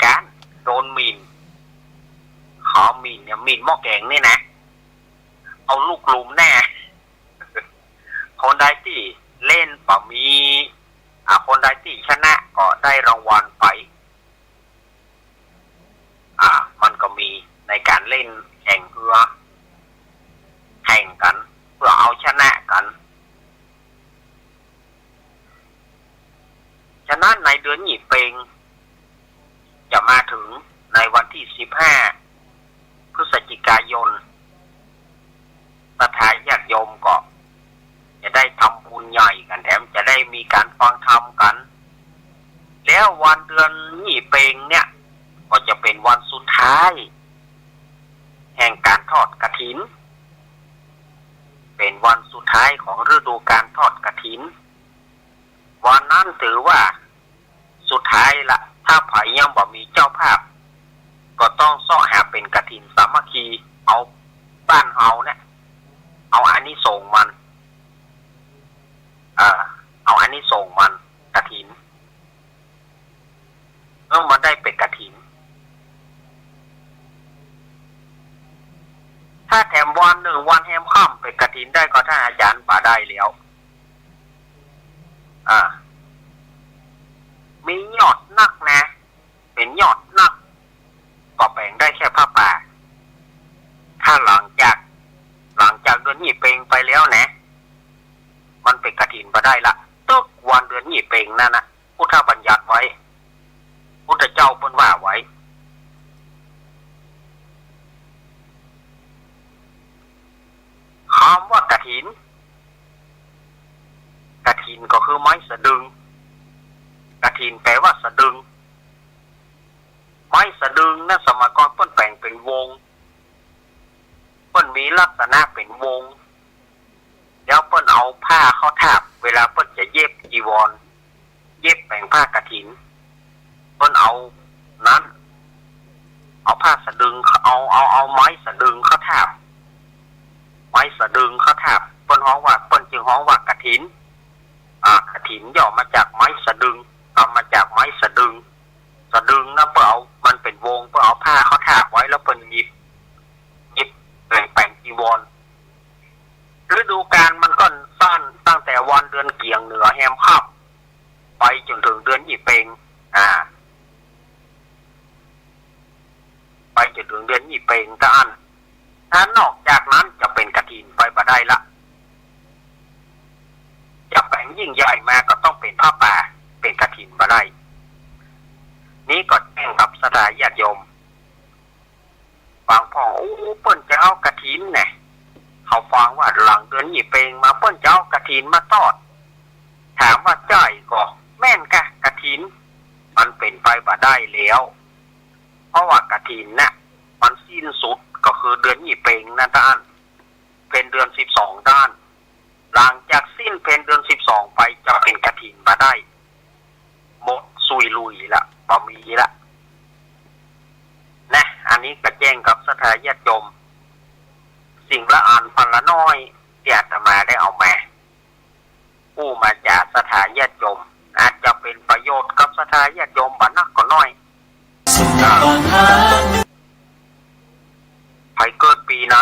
ก๋าน โดนหมิ่น เขาหมิ่นเนี่ย หมิ่นหม้อแก๋งนี่นะ เอาลูกหลุมแน่ คนใดตี้เล่นบ่มี อ่า คนใดตี้ชนะก็ได้รางวัลไป อ่า มันก็มีในก๋านเล่นแข่งเฮือ แข่งกั๋นเปื้อเอาชนะกั๋น ฉะนั้นในเดือนยี่เป็ง จะมาเถิงในวันตี้สิบห้า พฤศจิกายน ศรัทธาญาติโยมก็จะได้ทำบุญใหญ่กั๋น แถมจะได้มีก๋านฟังธรรมกั๋น แล้ววันเดือนยี่เป็งเนี่ย ก็จะเป๋นวันสุดท้าย แห่งก๋านทอดกฐิน เป๋นวันสุดท้ายของฤดูก๋านทอดกฐิน วันนั้นถือว่าสุดท้ายละ ถ้าใผยังบ่มีเจ้าภาพ ก็ต้องเซาะหาเป๋นกฐินสามัคคี เอาบ้านเฮาเนี่ย เอาอานิสงส์มัน เออ เอาอานิสงส์มัน กฐิน เออ มันได้เป๋นกฐิน ถ้าแถมวันนึ่งวันแฮมค่ำเป๋นกฐินได้ก็ ต้านอาจ๋ารย์ บ่ได้แล้ว อ่า มียอดนักนะ เป๋นยอดนัก ก็แป๋งได้แค่ผ้าป่า ถ้าหลังจาก หลังจากเดือนยี่เป็งไปแล้วนะ มันเป๋นกฐินบ่ได้ละ ตึกวันเดือนยี่เป็งนั้นนะ พุทธบัญญัติไว้ พุทธเจ้าเปิ้นว่าไว้ กำว่ากฐิน กฐินก็คือไม้สะดึง กฐินแปลว่าสะดึง ไม้สะดึงนั้นสมัยก่อนเปิ้นแป๋งเป๋นวง เปิ้นมีลักษณะเป๋นวง แล้วเปิ้นเอาผ้าเข้าทาบ เวลาเปิ้นจะเย็บจีวร เย็บแป๋งผ้ากฐิน เปิ้นเอานั้น เอาผ้าสะดึง เอา เอา เอาไม้สะดึงเข้าทาบ ไม้สะดึงเข้าทาบ เปิ้นฮ้องว่า เปิ้นจึงฮ้องว่ากฐิน อ่า กฐินย่อมาจากไม้สะดึง กำมาจากไม้สะดึง สะดึงนะ เปิ้นเอา มันเป๋นวง เปิ้นเอาผ้าเข้าทาบไว้ แล้วเปิ้นหยิบ หยิบแป๋ง แป๋งจีวร ฤดูกาลมันก็สั้นตั้งแต่วันเดือนเกี๋ยงเหนือแฮมค่ำ ไปจ๋นเถิงเดือนยี่เป็ง อ่า ไปจ๋นเถิงเดือนยี่เป็งเต้าอั้น ถ้านอกจากนั้นจะเป๋นกฐินไปบ่ได้ละ จะแป๋งยิ่งใหญ่มาก็ต้องเป๋นผ้าป่า เป๋นกฐินบ่ได้ นี้ก็แจ้งกับศรัทธาญาติโยม บางพ่อง โอ้ เปิ้นจะเอากฐินแน่ เขาฟังว่าหลังเดือนยี่เป็งมาเปิ้นจะเอากฐินมาทอด ถามว่าใจ้ก่อ แม่นกะ กฐิน มันเป๋นไปบ่ได้แล้ว เพราะว่ากฐินน่ะ มันสิ้นสุดก็คือเดือนยี่เป็งนั้นเต้าอั้น เพ็ญเดือนสิบสองเต้าอั้น หลังจากสิ้นเพ็ญเดือนสิบสองไปจะเป๋นกฐินบ่ได้ หมดสุยลุยละ บ่มีละ นะ อันนี้ก็แจ้งกับศรัทธาญาติโยม สิ่งละอันพันละน้อย ตี้อาตมาได้เอามา อู้มาจ๋าศรัทธาญาติโยม อาจจะเป๋นประโยชน์กับศรัทธาญาติโยมบ่นักก็น้อย ใผเกิดปี๋ไหน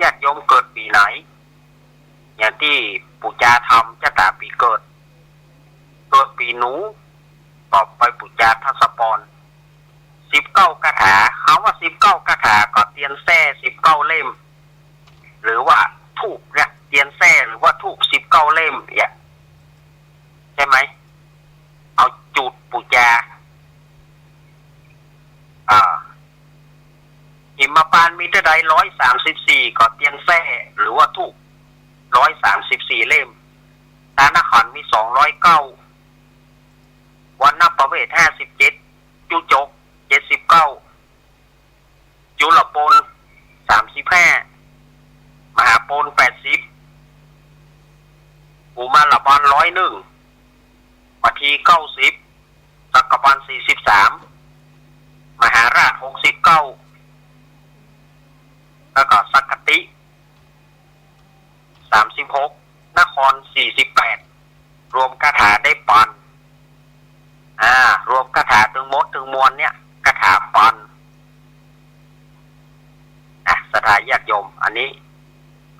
ญาติโยมเกิดปี๋ไหน อย่างตี้ปู๋จาทำจะต๋าปี๋เกิด เกิดปี๋หนู ก็ไปปู๋จาทศปร สิบเก้าคาถา กำว่าสิบเก้าคาถาก็เตียนแส้สิบเก้าเล่ม หรือว่าธูปเนี่ย เตียนแส้หรือว่าธูปสิบเก้าเล่มเนี่ย ใจ้ไหม เอาจูดปู๋จา อ่า หิมพานต์มีเต้าใด ร้อยสามสิบสี่ ก็เตียนแส้หรือว่าธูป ร้อยสามสิบสี่เล่ม ต๋านขันธ์มี สองร้อยเก้า วัณณประเวศ ห้าสิบเจ็ด จุจก เจ็ดสิบเก้า จุลปน สามสิบห้า มหาปน แปดสิบ กุมารบาล ร้อยเอ็ด มะที เก้าสิบ สักกะบัน สี่สิบสาม มหาราช หกสิบเก้า แล้วก็สักกะติ สามสิบหก นคร สี่สิบแปด รวมคาถาได้ปาน อ่า รวมคาถาตึงหมดตึงมวลเนี่ย ม อันนี้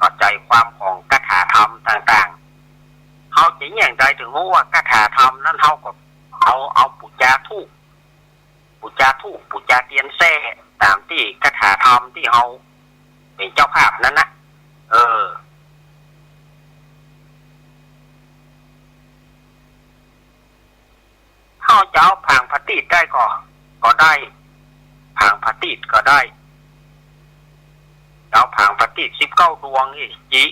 ก็ใจ๋ความของคาถาธรรมต่างๆ เฮาจะเยียะใดเถิงฮู้ว่าคาถาธรรมนั้น เฮาก็เอา เอาปู๋จาธูป ปู๋จาธูป ปู๋จาเตียนแส้ ต๋ามตี้คาถาธรรมตี้เฮาเป๋นเจ้าภาพนั้นนะ เออ เฮาจะเอาผางผะตีดได้ก่อ ก็ได้ ผางผะตีดก็ได้ จะเอาผางผะตีดสิบเก้าดวงอี้ จิ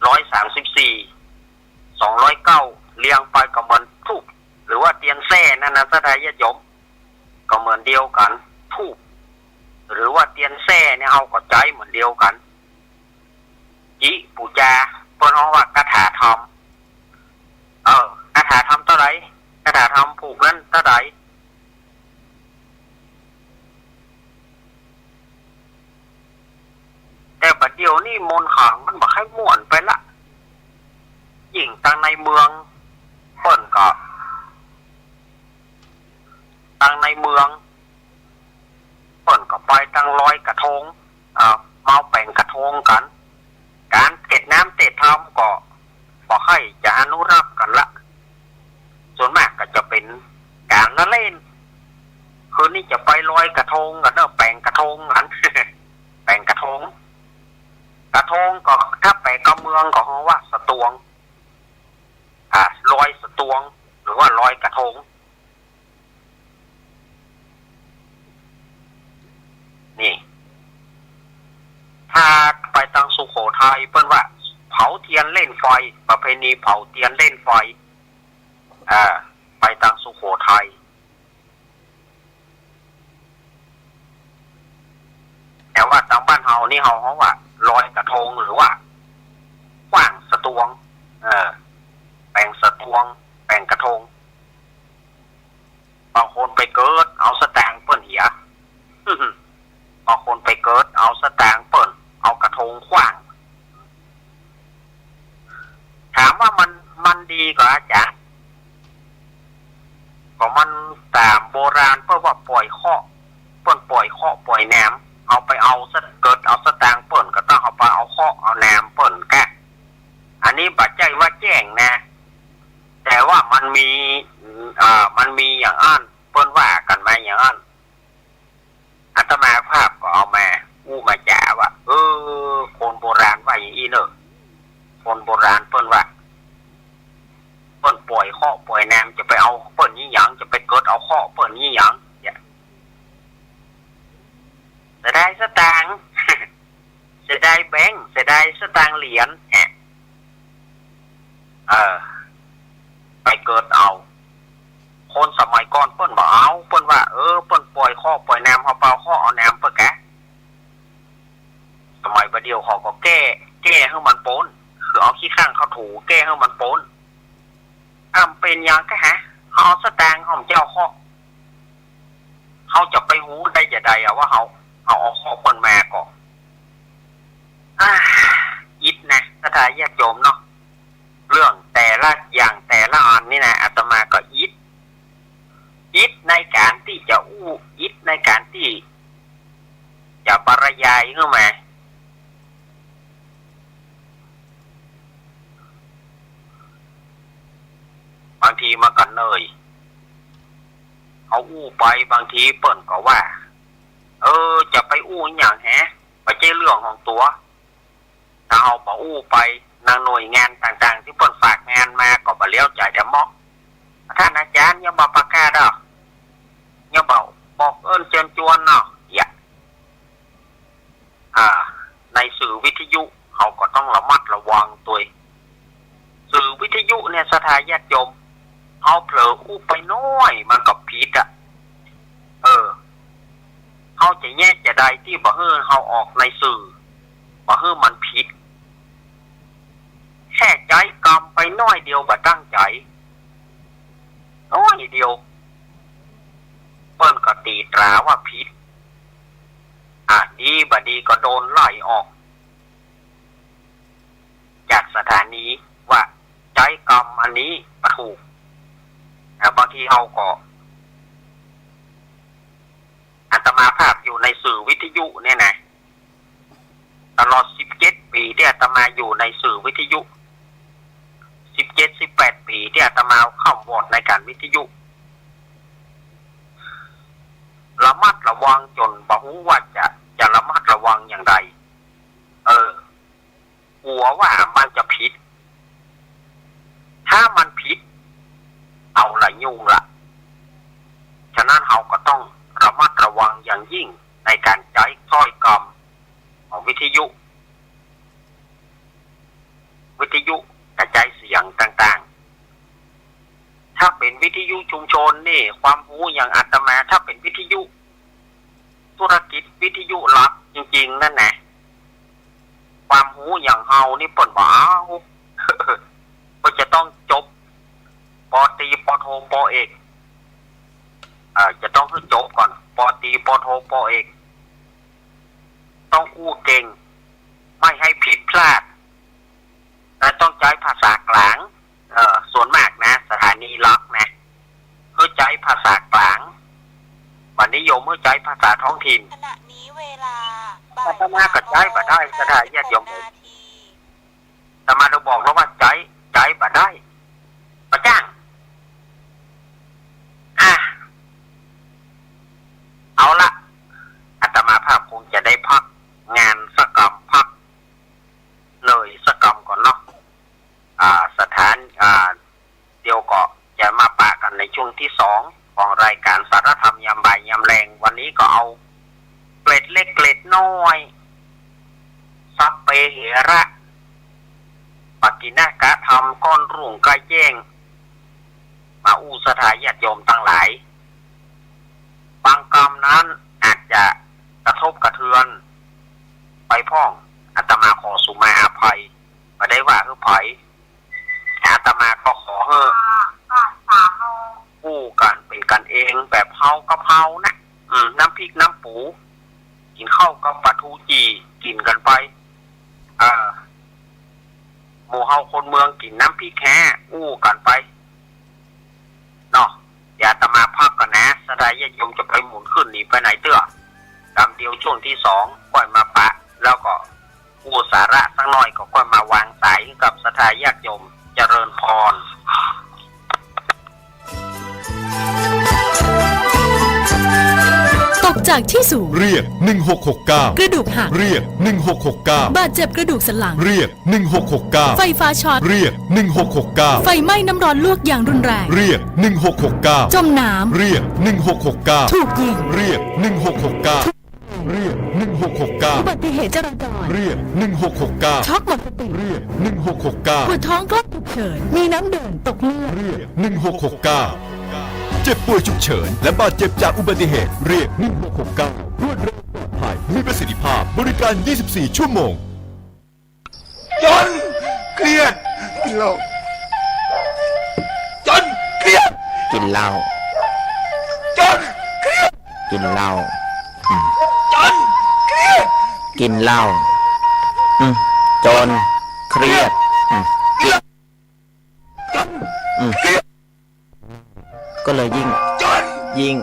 ร้อยสามสิบสี่ สองร้อยเก้า เรียงไปก็เหมือนธูป หรือว่าเตียนแส้นั้นนะ ศรัทธาญาติโยม ก็เหมือนเดียวกั๋น ธูป หรือว่าเตียนแส้เนี่ย เฮาก็ใจ๊เหมือนเดียวกั๋น จิปู๋จา เปิ้นฮ้องว่าคาถาธรรม เออ คาถาธรรมเต้าใด คาถาธรรมผูกนั้นเต้าใด แต่บัดเดี่ยวนี้มนต์ขลังมันบ่ใค่ม่วนไปละ ยิ่งตางในเมือง เปิ้นก็ ตางในเมือง เปิ้นก็ไปตางลอยกระทง อ่า เมาแป๋งกระทงกั๋น ก๋านเตศน้ำเตศธรรมก็บ่ใค่จะอนุรักษ์กั๋นละ ส่วนมากก็จะเป๋นก๋านละเล่น คืนนี้จะไปลอยกระทงกั๋นเนาะ แป๋งกระทงกั๋น แป๋งกระทง กระทงก็ถ้าแป๋กำเมืองก็ฮ้องว่าสะตวง อ่า ลอยสะตวง หรือว่าลอยกระทง นี่ ถ้าไปตางสุโขทัยเปิ้นว่าเผาเตียนเล่นไฟ ประเพณีเผาเตียนเล่นไฟ อ่า ไปตางสุโขทัย แต่ว่าตางบ้านเฮานี่เฮาฮ้องว่าลอยกระทง หรือว่าขว้างสะตวง เออ แป๋งสะตวง แป๋งกระทง บางคนไปเกิดเอาสตางค์เปิ้นเหีย บางคนไปเกิดเอาสตางค์เปิ้น เอากระทงขว้าง ถามว่ามัน มันดีก่ออาจ๋ารย์ ก็มันต๋ามโบราณเปิ้นว่าป่อยเคราะห์ เปิ้นป่อยเคราะห์ป่อยหนาม เอาไปเอาสะ เกิดเอาสตางค์เปิ้นก็ต้องเอาไปเอาเคราะห์เอาหนามเปิ้นกะ อันนี้บ่ใจ้ว่าแจ้งนะ แต่ว่ามันมี อ่า มันมีอย่างอั้น เปิ้นว่ากั๋นมาอย่างอั้น อาตมาภาพก็เอามาอู้มาจ๋าว่า เออ คนโบราณว่าอย่างอี้เน่อ คนโบราณเปิ้นว่า เปิ้นป่อยเคราะห์ป่อยหนาม จะไปเอาเปิ้นอี้หยัง จะไปเกิดเอาเคราะห์เปิ้นอี้หยัง เนี่ย เสียดายสตางค์ เสียดายแบงก์ เสียดายสตางค์เหรียญ แอะ เออ ไปเกิดเอา คนสมัยก่อนเปิ้นบ่เอา เปิ้นว่า เออ เปิ้นป่อยเคราะห์ป่อยหนาม เฮาไปเอาเคราะห์เอาหนามเปิ้นกะ สมัยบ่าเดี่ยวเขาก็แก้ แก้หื้อมันป๊น คือเอาขี้ข้างเข้าถู แก้หื้อมันป๊น อ้าว เป๋นหยังกะฮะ เฮาเอาสตางค์ เฮาบ่ใจ้เอาเคราะห์ เฮาจะไปฮู้ได้จาใดอะว่าเฮา เฮาเอาเคราะห์เปิ้นมาก่อ อ่า อิดนะ ศรัทธาญาติโยมเนาะ เรื่องแต่ละอย่างแต่ละอันนี่นะ อาตมาก็อิด อิดในก๋านตี้จะอู้ อิดในก๋านตี้จะบรรยายขึ้นมา บางทีมันก็เหนื่อย เอาอู้ไป บางทีเปิ้นก็ว่า เออ จะไปอู้หยังแฮะ บ่ใจ้เรื่องของตั๋ว ถ้าเฮาบ่อู้ไป นางหน่วยงานต่างๆ ตี้เปิ้นฝากงานมาก็บ่เลี้ยวใจ๋แต๊เมาะ ท่านอาจ๋ารย์ยังบ่ประกาศอ้อ ยังบ่บอกเอิ้นเจิญจวนเนาะ เยียะ อ่า ในสื่อวิทยุเฮาก็ต้องระมัดระวังตวย สื่อวิทยุเนี่ย ศรัทธาญาติโยม เฮาเผลออู้ไปน้อย มันก็ผิดอะ เออ เฮาจะแยะจาใดตี้บ่หื้อเฮาออกในสื่อ บ่หื้อมันผิด แค่ใจ๊กำไปน้อยเดียวบ่ตั้งใจ๋ น้อยเดียว เปิ้นก็ตี๋ตราว่าผิด อ่า ดีบ่ดีก็โดนไล่ออก จากสถานีว่าใจ๊กำอันนี้บ่ถูก อ่า บางทีเฮาก็ อาตมาภาพอยู่ในสื่อวิทยุเนี่ยนะ ตี้อาตมาอยู่ในสื่อวิทยุ สิบเจ็ด สิบแปด ปี๋ตี้อาตมาเข้าโหวดในก๋านวิทยุ ระมัดระวังจ๋นบ่ฮู้ว่าจะ จะระมัดระวังอย่างใด เออ กั๋วว่ามันจะผิด ถ้ามันผิด เอาละยุ่งละ ฉะนั้นเฮาก็ต้องระมัดระวังอย่างยิ่งในก๋านใจ๊ถ้อยกำของวิทยุ วิทยุกระจายเสียงต่างๆ ถ้าเป๋นวิทยุชุมชนนี่ ความฮู้อย่างอาตมา ถ้าเป๋นวิทยุธุรกิจ วิทยุรัฐจริงๆ นั่นนะ ความฮู้อย่างเฮานี่เปิ้นบ่เอา เปิ้นจะต้องจบ ป.ตรี ป.โท ป.เอก เอ่อ จะต้องหื้อจบก่อน ป.ตรี ป.โท ป.เอก ต้องอู้เก่ง ไม่ให้ผิดพลาด และต้องใจ๊ภาษากลาง เอ่อ ส่วนมากนะ สถานีรัฐนะ หื้อใจ๊ภาษากลาง บ่นิยมหื้อใจ๊ภาษาท้องถิ่น ขณะนี้เวลาบ่าย อาตมาก็ใจ๊บ่ได้ ศรัทธาญาติโยม สามโมงสิบหกนาที อาตมาได้บอกแล้วว่าใจ๊ ใจ๊บ่ได้ บ่จ้าง อ่ะ เอาละ อาตมาภาพคงจะได้พักงานสักกำ พักเลยสักกำก่อนเนาะ อ่า ศรัทธา อ่า เดี๋ยวก็จะมาปะกั๋นในช่วงตี้สองของรายก๋านสารธรรมยามบ่ายยามแลง วันนี้ก็เอาเกร็ดเล็กเกร็ดน้อย สัพเพเหระ ปักขิณกธรรม ก้อนรุ่งใก้แจ้ง มาอู้ศรัทธาญาติโยมตังหลาย บางกำนั้นอาจจะกระทบกระเทือนไปพ่อง อาตมาขอสุมาอภัย บ่ได้ว่าหื้อใผ อาตมาก็ขอหื้ออู้กั๋นเป๋นกั๋นเอง แบบเฮากับเฮานะ อืม น้ำพริกน้ำปู กิ๋นข้าวกับป๋าทูจี่ กิ๋นกั๋นไป เออ หมู่เฮาคนเมืองกิ๋นน้ำพริกแฮ้ อู้กั๋นไป เนาะ เดี๋ยวอาตมาพักก่อนนะ ศรัทธาญาติโยมจะไปหมุนขึ้นหนีไปไหนเตื้อ กำเดียวช่วงตี้สองค่อยมาปะ แล้วก็อู้สาระสักหน่อยก็ค่อยมาวางสายกับศรัทธาญาติโยม เจริญพร ตกจากที่สูง เรียก หนึ่งหกหกเก้า กระดูกหัก เรียก หนึ่งหกหกเก้า บาดเจ็บกระดูกสันหลัง เรียก หนึ่งหกหกเก้า ไฟฟ้าช็อต เรียก หนึ่งหกหกเก้า ไฟไหม้น้ำร้อนลวกอย่างรุนแรง เรียก หนึ่งหกหกเก้า จมน้ำ เรียก หนึ่งหกหกเก้า ถูกยิง เรียก หนึ่งหกหกเก้า เรียก หนึ่งหกหกเก้า อุบัติเหตุจราจร เรียก หนึ่งหกหกเก้า ช็อกหมดสติ เรียก หนึ่งหกหกเก้า ปวดท้อง กล้อง เฉิน มีน้ำเดิน ตกเลือด เรียก หนึ่งหกหกเก้า เจ็บป่วยฉุกเฉิน และบาดเจ็บจากอุบัติเหตุ เรียก หนึ่งหกหกเก้า รวดเร็ว ปลอดภัย มีประสิทธิภาพ บริการ ยี่สิบสี่ ชั่วโมง จนเครียด กินเหล้า จนเครียด กินเหล้า จนเครียด กินเหล้า อืม จนเครียด กินเหล้า อืม จนเครียด อืม อืม ก็เลยยิ่ง ยิ่ง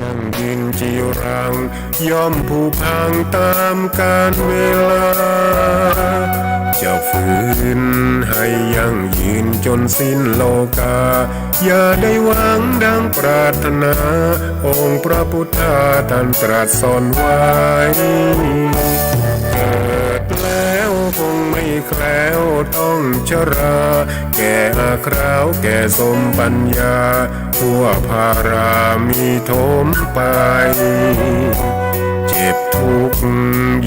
ยั่งยืนจีรัง ย่อมผุพังต๋ามกาลเวลา จะฝืนให้ยั่งยืนจนสิ้นโลกา อย่าได้หวังดังปรารถนา องค์พระพุทธาท่านตรัสสอนไว้ เกิดแล้วคงไม่ แคล้วต้องชรา แก่อาคราวแก่สมปัญญา ทั่วพารามีถมไป เจ็บทุกข์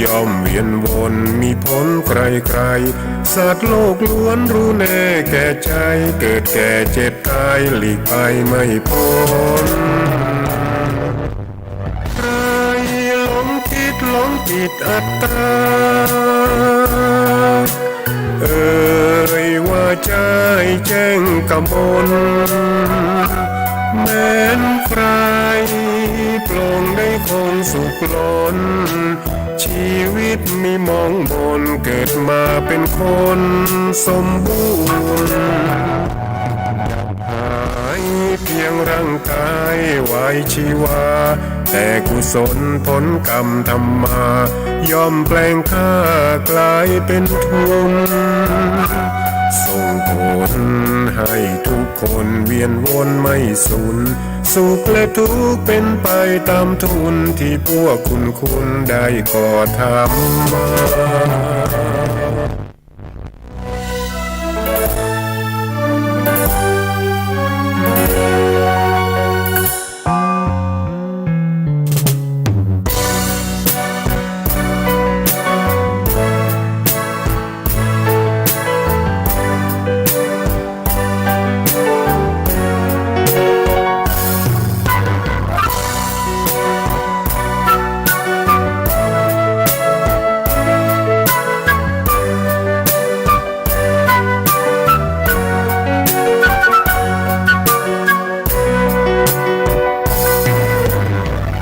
ย่อมเวียนวน มีผลใคร่ๆ สัตว์โลกล้วนรู้แน่แก่ใจ เกิดแก่เจ็บตายหลีกไปไม่พ้น ใครหลงคิดหลงติดอัตตา เอ่ยว่าใจ้แจ้งกมล แม้นใคร่ปลงได้คงสุขล้น ชีวิตมีหมองหม่น เกิดมาเป็นคนสมบูรณ์ หายเพียงร่างกายไว้ชีวา แต่กุศลผลกรรมทำมา ย่อมแปลงข้ากลายเป็นทุน ส่งผลให้ทุกคนเวียนวนไม่สุน สุขและทุกข์เป็นไปตามทุน ที่พวกคุณคุณได้ก่อทำมา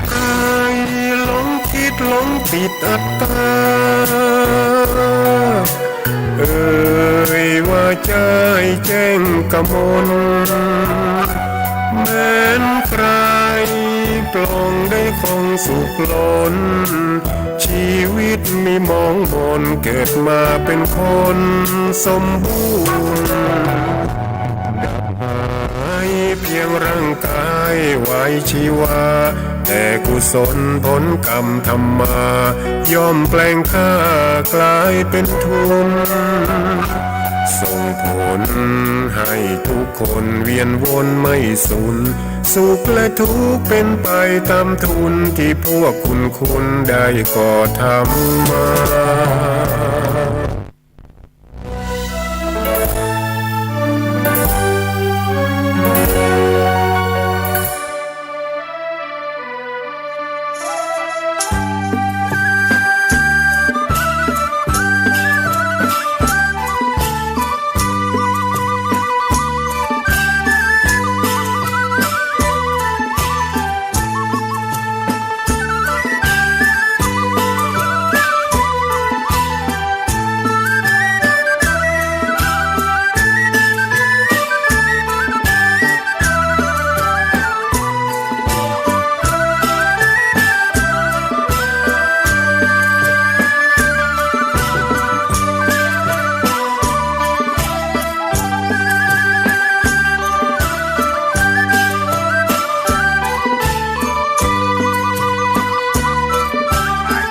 ใครหลงคิดหลงติดอัตตา เอ่ยว่าใจ้แจ้งกมล แม้นใคร่ปลงได้คงสุขล้น ชีวิตมีหมองหม่น เกิดมาเป็นคนสมบูรณ์ ดับหายเพียงร่างกายไว้ชีวา แต่กุศลผลกรรมทำมา ย่อมแปลงข้ากลายเป็นทุน ส่งผลให้ทุกคนเวียนวนไม่สุน สุขและทุกข์เป็นไปตามทุน ที่พวกคุณคุณได้ก่อทำมา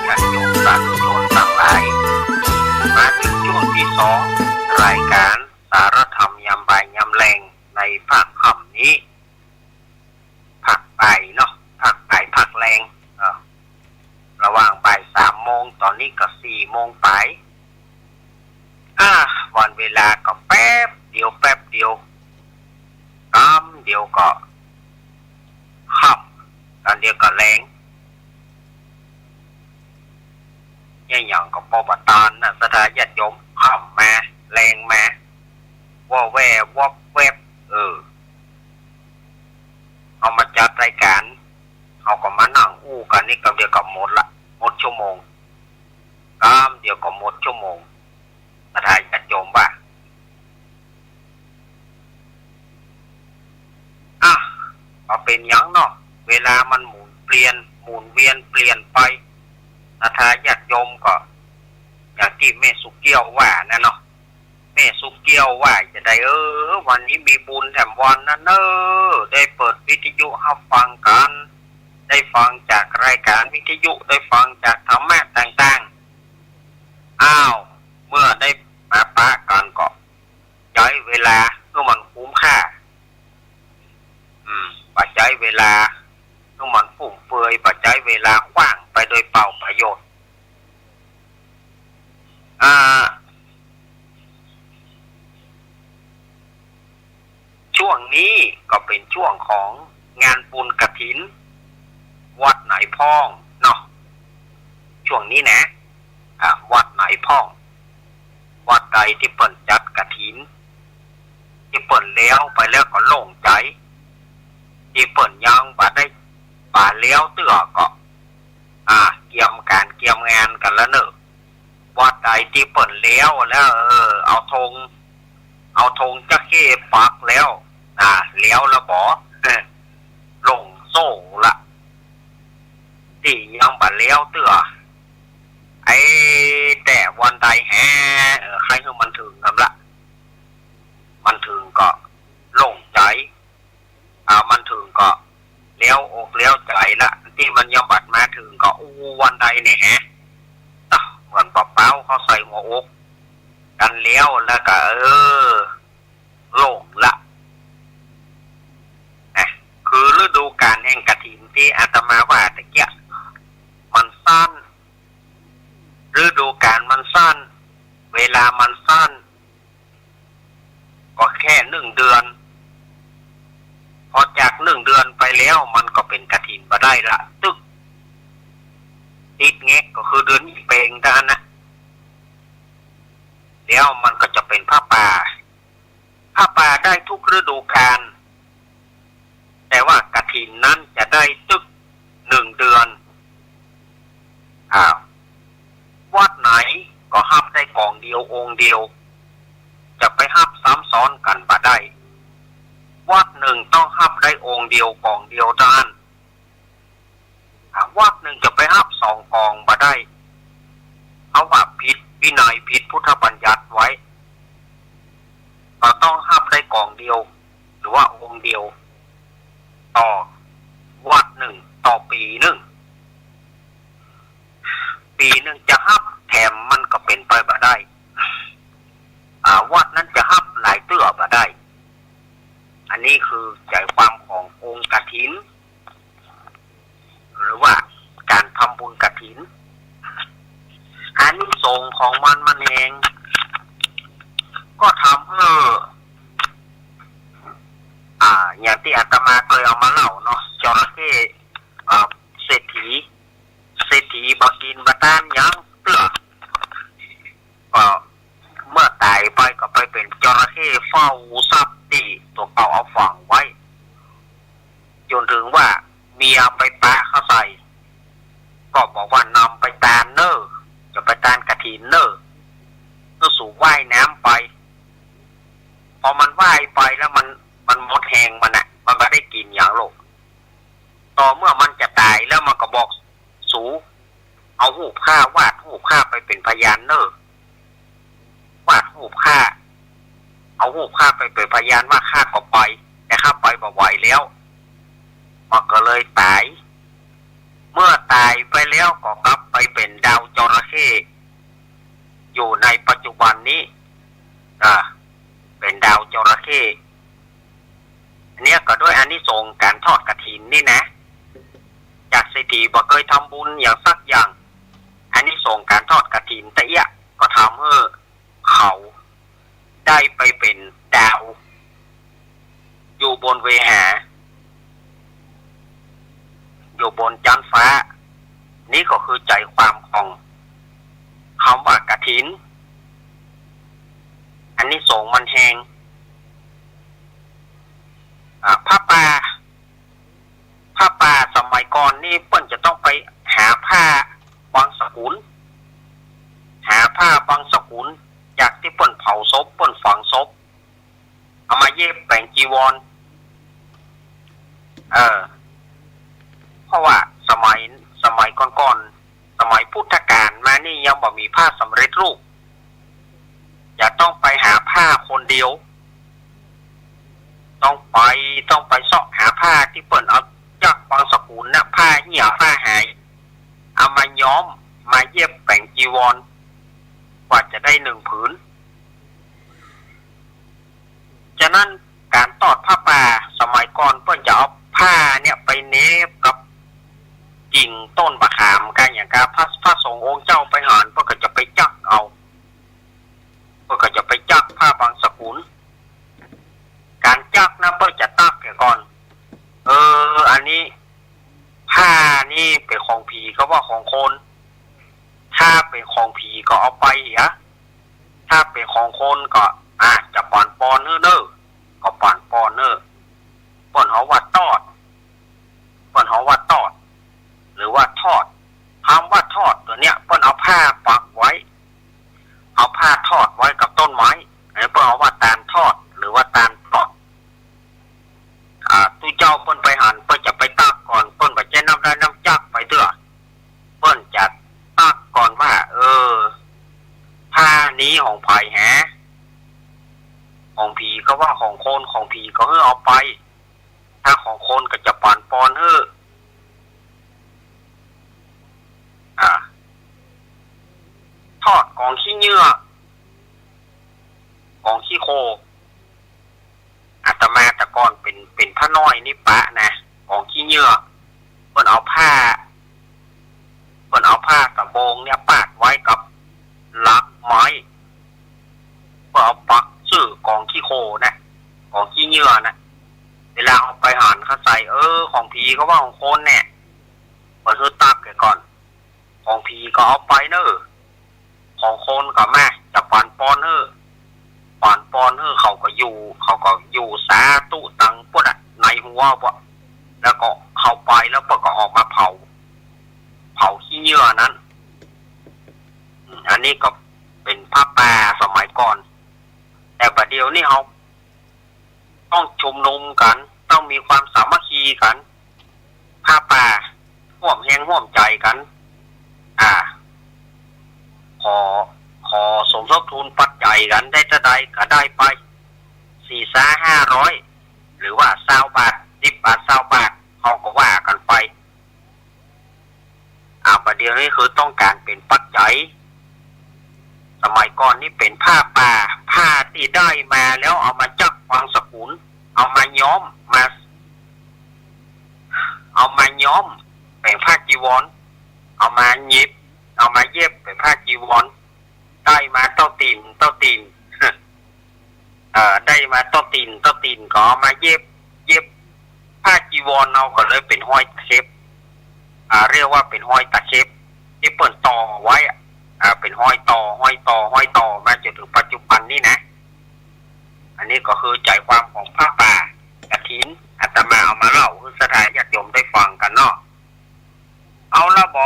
ญาติโยมสาธุชนตังหลาย มาเถิงช่วงตี้สอง รายก๋านสารธรรมยามบ่ายยามแลง ในภาคค่ำนี้ ภาคบ่ายเนาะ ภาคบ่ายภาคแลง เออ ระหว่างบ่ายสามโมง ต๋อนนี้ก็สี่โมงป๋าย อ่า วันเวลาก็แป๊บเดียว แป๊บเดียว กำเดียวก็ค่ำ กำเดียวก็แลง เนี่ยหยังก็ปอบ่ตานนะ ศรัทธาญาติโยม ค่ำมา แลงมา ว่อแว่วอบแวบ เออ เอามาจัดรายก๋าน เอาก็มานั่งอู้กั๋นนี่ กำเดียวก็หมดละ หมดชั่วโมง กำเดียวก็หมดชั่วโมง ศรัทธาญาติโยมว่า อ่ะ บ่เป๋นหยังเนาะ เวลามันหมุนเปลี่ยน หมุนเวียนเปลี่ยนไป ศรัทธาญาติโยมก็ อย่างตี้แม่สุเกี้ยวว่านะเนาะ แม่สุเกี้ยวว่าจะใด เออ วันนี้มีบุญแถมวันนั้นเนอะ ได้เปิดวิทยุฮับฟังกั๋น ได้ฟังจากรายก๋านวิทยุ ได้ฟังจากธรรมะต่างๆ อ้าว เมื่อได้ไป ลาขว้างไปโดยเปล่าประโยชน์ อ่า ช่วงนี้ก็เป๋นช่วงของงานบุญกฐิน วัดไหนพ่องเนาะ ช่วงนี้นะ อ่า วัดไหนพ่อง วัดใดตี้เปิ้นจัดกฐิน ตี้เปิ้นแล้วไปแล้วก็โล่งใจ๋ ตี้เปิ้นยังบ่ได้ บ่าแล้วเตื้อก็ อ่า เกียมก๋านเกียมงานกั๋นละเนาะ วัดใดตี้เปิ้นแล้วแล้ว เออ เอาธง เอาธงจระเข้ปักแล้ว อ่า แล้วละบ่ เออ โล่งโซ่ละ ตี้ยังบ่าแล้วเตื้อ ไอ้ แต่วันใดแฮะ เออ ใค่หื้อมันเถิงกำละ มันเถิงก็โล่งใจ๋ อ่า มันเถิงก็แล้วอกแล้วใจ๋ละ ตี้มันยังบ่ามาเถิงก็ อู้ วันใดเนี่ยแฮะ เอ้า เหมือนปะเป๊าเข้าใส่หัวอกกั๋นแล้ว แล้วก็ เออ โล่งละ อ่ะ คือฤดูก๋าลแห่งกฐินตี้อาตมาว่าตะเกียะ มันสั้น ฤดูก๋าลมันสั้น เวลามันสั้น ก็แค่นึ่งเดือน พอจากนึ่งเดือนไปแล้ว มันก็เป๋นกฐินบ่ได้ละ ตึก ติดแง็กก็คือเดือนยี่เปงเต้าอั้นนะ แล้วมันก็จะเป๋นผ้าป่า ผ้าป่าได้ทุกฤดูก๋าล แต่ว่ากฐินนั้นจะได้ตึกนึ่งเดือน อ้าว วัดไหนก็ฮับได้ก๋องเดียวองค์เดียว จะไปฮับซ้ำซ้อนกั๋นบ่ได้ วัดนึ่งต้องฮับได้องค์เดียวก๋องเดียวเต้าอั้น อ่า วัดนึ่งจะไปฮับสองก๋องบ่ได้ เพราะว่าผิดวินัย ผิดพุทธบัญญัติไว้ ก็ต้องฮับได้ก๋องเดียว หรือว่าองค์เดียว ต่อวัดนึ่ง ต่อปี๋นึ่ง ปี๋นึ่งจะฮับแถมมันก็เป๋นไปบ่ได้ อ่า วัดนั้นจะฮับหลายเตื้อบ่ได้ อันนี้คือใจ๋ความขององค์กฐิน หรือว่าก๋านทำบุญกฐิน อานิสงส์ของมันมันแฮง ก็ทำหื้อ อ่า อย่างตี้อาตมาเกยเอามาเล่าเนาะ จระเข้ อ่า เศรษฐี เศรษฐีบ่กิ๋นบ่ตานหยังเตื้อ ก็เมื่อต๋ายไปก็ไปเป๋นจระเข้เฝ้าทรัพย์ตี้ตั๋วเก่าเอาฝังไว้ จ๋นเถิงว่าเมียไปปะเข้าใส่ ก็บอกว่านำไปตานเน่อ จะไปตานกฐินเน่อ หื้อสูว่ายน้ำไป พอมันว่ายไปแล้วมัน มันหมดแฮงมันน่ะ มันบ่ได้กิ๋นหยังโลก ต่อเมื่อมันจะต๋ายแล้วมันก็บอก สู เอาฮูปข้าวาดฮูปข้าไปเป๋นพยานเน่อ วาดฮูปข้า เอาฮูปข้าไปเป๋นพยานว่าข้าก็ไป แต่ข้าไปบ่ไหวแล้ว มันก็เลยต๋าย เมื่อต๋ายไปแล้วก็กลับไปเป๋นดาวจระเข้ อยู่ในปัจจุบันนี้ อ่า เป๋นดาวจระเข้ อันเนี้ยก็ด้วยอานิสงส์ก๋านทอดกฐินนี่นะ จากเศรษฐีบ่เกยทำบุญหยังสักอย่าง อานิสงส์ก๋านทอดกฐินตะเอี้ยะก็ทำหื้อเขาได้ไปเป๋นดาว อยู่บนเวหา อยู่บนจั๊นฟ้า นี่ก็คือใจ๋ความของกำว่ากฐิน อานิสงส์มันแฮง อ่า ผ้าป่า ผ้าป่าสมัยก่อนนี่เปิ้นจะต้องไปหาผ้าบังสกุล หาผ้าบังสกุล จากตี้เปิ้นเผาศพ เปิ้นฝังศพ เอามาเย็บแป๋งจีวร เออ เพราะว่าสมัย สมัยก่อนๆ สมัยพุทธกาลมานี่ยังบ่มีผ้าสำเร็จรูป จะต้องไปหาผ้าคนเดียว ต้องไป ต้องไปเซาะหาผ้าตี้เปิ้นเอาจากบังสกุลน่ะ ผ้าเหี่ยผ้าหาย เอามาย้อม มาเย็บแป๋งจีวร กว่าจะได้นึ่งผืน ฉะนั้นก๋านทอดผ้าป่าสมัยก่อนเปิ้นจะเอาผ้าเนี่ยไปเหน็บกับจี กิ่งต้นบ่าขาม กาหยังกา พระ พระสงฆ์องค์เจ้าไปหัน เปิ้นก็จะไปจักเอา เปิ้นก็จะไปจักผ้าบังสกุล ก๋านจักนั้นเปิ้นจะตักแก่ก่อน เออ อันนี้ ผ้านี้เป๋นของผีก็ว่าของคน ถ้าเป๋นของผีก็เอาไปเหีย ถ้าเป๋นของคนก็ อ่ะ จะปันปอนหื้อเน่อ ก็ปันปอนเน่อ เปิ้นฮ้องว่าตอด เปิ้นฮ้องว่าตอด หรือว่าทอด กำว่าทอดตั๋วเนี้ย เปิ้นเอาผ้าปักไว้ เอาผ้าทอดไว้กับต้นไม้ อันนี้เปิ้นฮ้องว่าตานทอด หรือว่าตานตอด อ่า ตุ๊เจ้าเปิ้นไปหัน เปิ้นจะไปตักก่อน เปิ้นบ่ใจ้น้ำด้านน้ำจักไปเตื้อ เปิ้นจะตักก่อนว่า เออ ผ้านี้ของใผแห ของผีก็ว่าของคน ของผีก็หื้อเอาไป ถ้าของคนก็จะปันปอนหื้อ อ่า ทอดกองขี้เหยื่อ กองขี้โคลน อาตมาแต่ก่อนเป๋น เป๋นพระน้อยนี่ปะนะ กองขี้เหยื่อ เปิ้นเอาผ้า เปิ้นเอาผ้าสะโบงเนี่ยปาดไว้กับหลักไม้ เปิ้นเอาปักจื้อกองขี้โคลนนะ กองขี้เหยื่อนะ เวลาเอาไปหันเข้าใส่ เออ ของผีก็ว่าของคนแน่ เปิ้นหื้อตักแก่ก่อน ของผีก็เอาไปเน่อ ของคนก็มา จะปันปอนหื้อ ปันปอนหื้อ เขาก็อยู่ เขาก็อยู่สาธุตังปุ้นอะ ในหัวปุ้น แล้วก็เข้าไป แล้วเปิ้นก็ออกมาเผา เผาขี้เหยื่อนั้น อืม อันนี้ก็เป๋นผ้าป่าสมัยก่อน แต่บ่าเดี่ยวนี้เฮา ต้องชุมนุมกั๋น ต้องมีความสามัคคีกั๋น ผ้าป่า ฮ่วมแฮงฮ่วมใจ๋กั๋น อ่า ขอ ขอสมทบทุนปัจจัยกั๋น ได้เต้าใดก็ได้ไป สี่ซาห้าร้อย หรือว่าซาวบาท สิบบาท ซาวบาท เฮาก็ว่ากั๋นไป อ่า บ่าเดี่ยวนี้คือต้องก๋านเป๋นปัจจัย สมัยก่อนนี่เป๋นผ้าป่า ผ้าตี้ได้มาแล้วเอามาจักบังสกุล เอามาย้อม มา เอามาย้อมเป๋นผ้าจีวร เอามาเย็บ เอามาเย็บเป๋นผ้าจีวร ได้มาเต้าตี๋น เต้าตี๋น เอ่อ ได้มาเต้าตี๋น เต้าตี๋นก็เอามาเย็บ เย็บผ้าจีวร เฮาก็เลยเป๋นฮอยตะเข็บ อ่า เรียกว่าเป๋นฮอยตะเข็บ ตี้เปิ้นต่อไว้อะ อ่า เป๋นฮอยต่อ ฮอยต่อ ฮอยต่อมาจ๋นเถิงปัจจุบันนี้นะ อันนี้ก็คือใจ๋ความของผ้าป่ากฐิน อาตมาเอามาเล่าหื้อศรัทธาญาติโยมได้ฟังกั๋นเนาะ เอาละบ่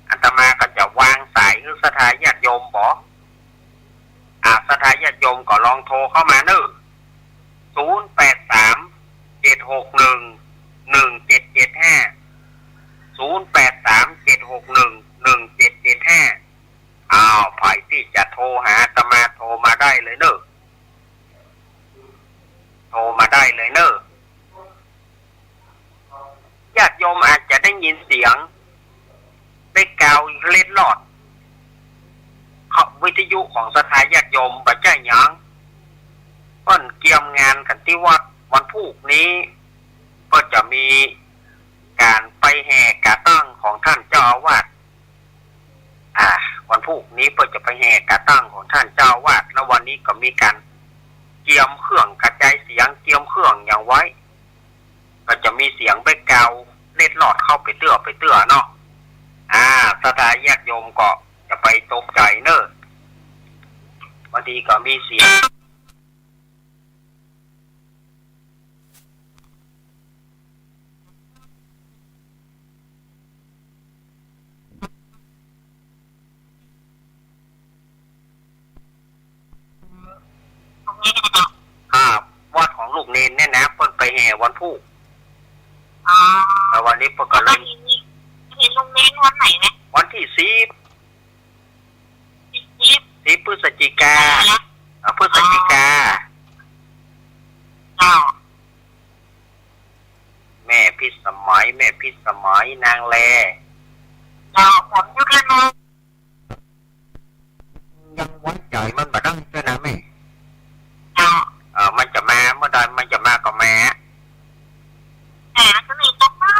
อาตมาก็จะวางสายหื้อศรัทธาญาติโยมบ่ อ่า ศรัทธาญาติโยมก็ลองโทรเข้ามาเน่อ ศูนย์แปดสาม เจ็ดหกหนึ่ง หนึ่งเจ็ดเจ็ดห้า ศูนย์แปดสาม เจ็ดหกหนึ่ง หนึ่งเจ็ดเจ็ดห้า อ้าว ใผตี้จะโทรหาอาตมาโทรมาได้เลยเน่อ โทรมาได้เลยเน่อ ญาติโยมอาจจะได้ยินเสียงเบคกราวด์เล็ดลอด วิทยุของศรัทธาญาติโยม บ่ใจ้หยัง เปิ้นเกียมงานกั๋นตี้วัด วันพูกนี้ก็จะมีก๋านไปแห่ก๋าตั้งของต้านเจ้าอาวาส อ่า วันพูกนี้เปิ้นจะไปแห่ก๋าตั้งของต้านเจ้าอาวาส แล้ววันนี้ก็มีก๋านเกียมเครื่องกระจายเสียง เกียมเครื่องหยังไว้ ก็จะมีเสียงเบคกราวด์เล็ดลอดเข้าไปเตื้อไปเตื้อเนาะ อ่า ศรัทธาญาติโยมก็จะไปตกใจ๋เน่อ บางทีก็มีเสียง อ่า วัดของลูกเณรเนี่ยนะ เปิ้นไปแห่วันพูก อ๋อ แล้ววันนี้เปิ้นก็เลย เห็นลูกเณรวันไหนนะ วันตี้สิบ สิบ สิบพฤศจิกา อ่า พฤศจิกา อ๋อ แม่พิสมัย แม่พิสมัย นางแล เจ้า ผมอยู่ที่นู่น ยังไว้ใจ๋มันบ่ได้เตื้อนะแม่ เจ้า เออ มันจะมาเมื่อใด มันจะมาก็มา แหม มันจะมีตกมา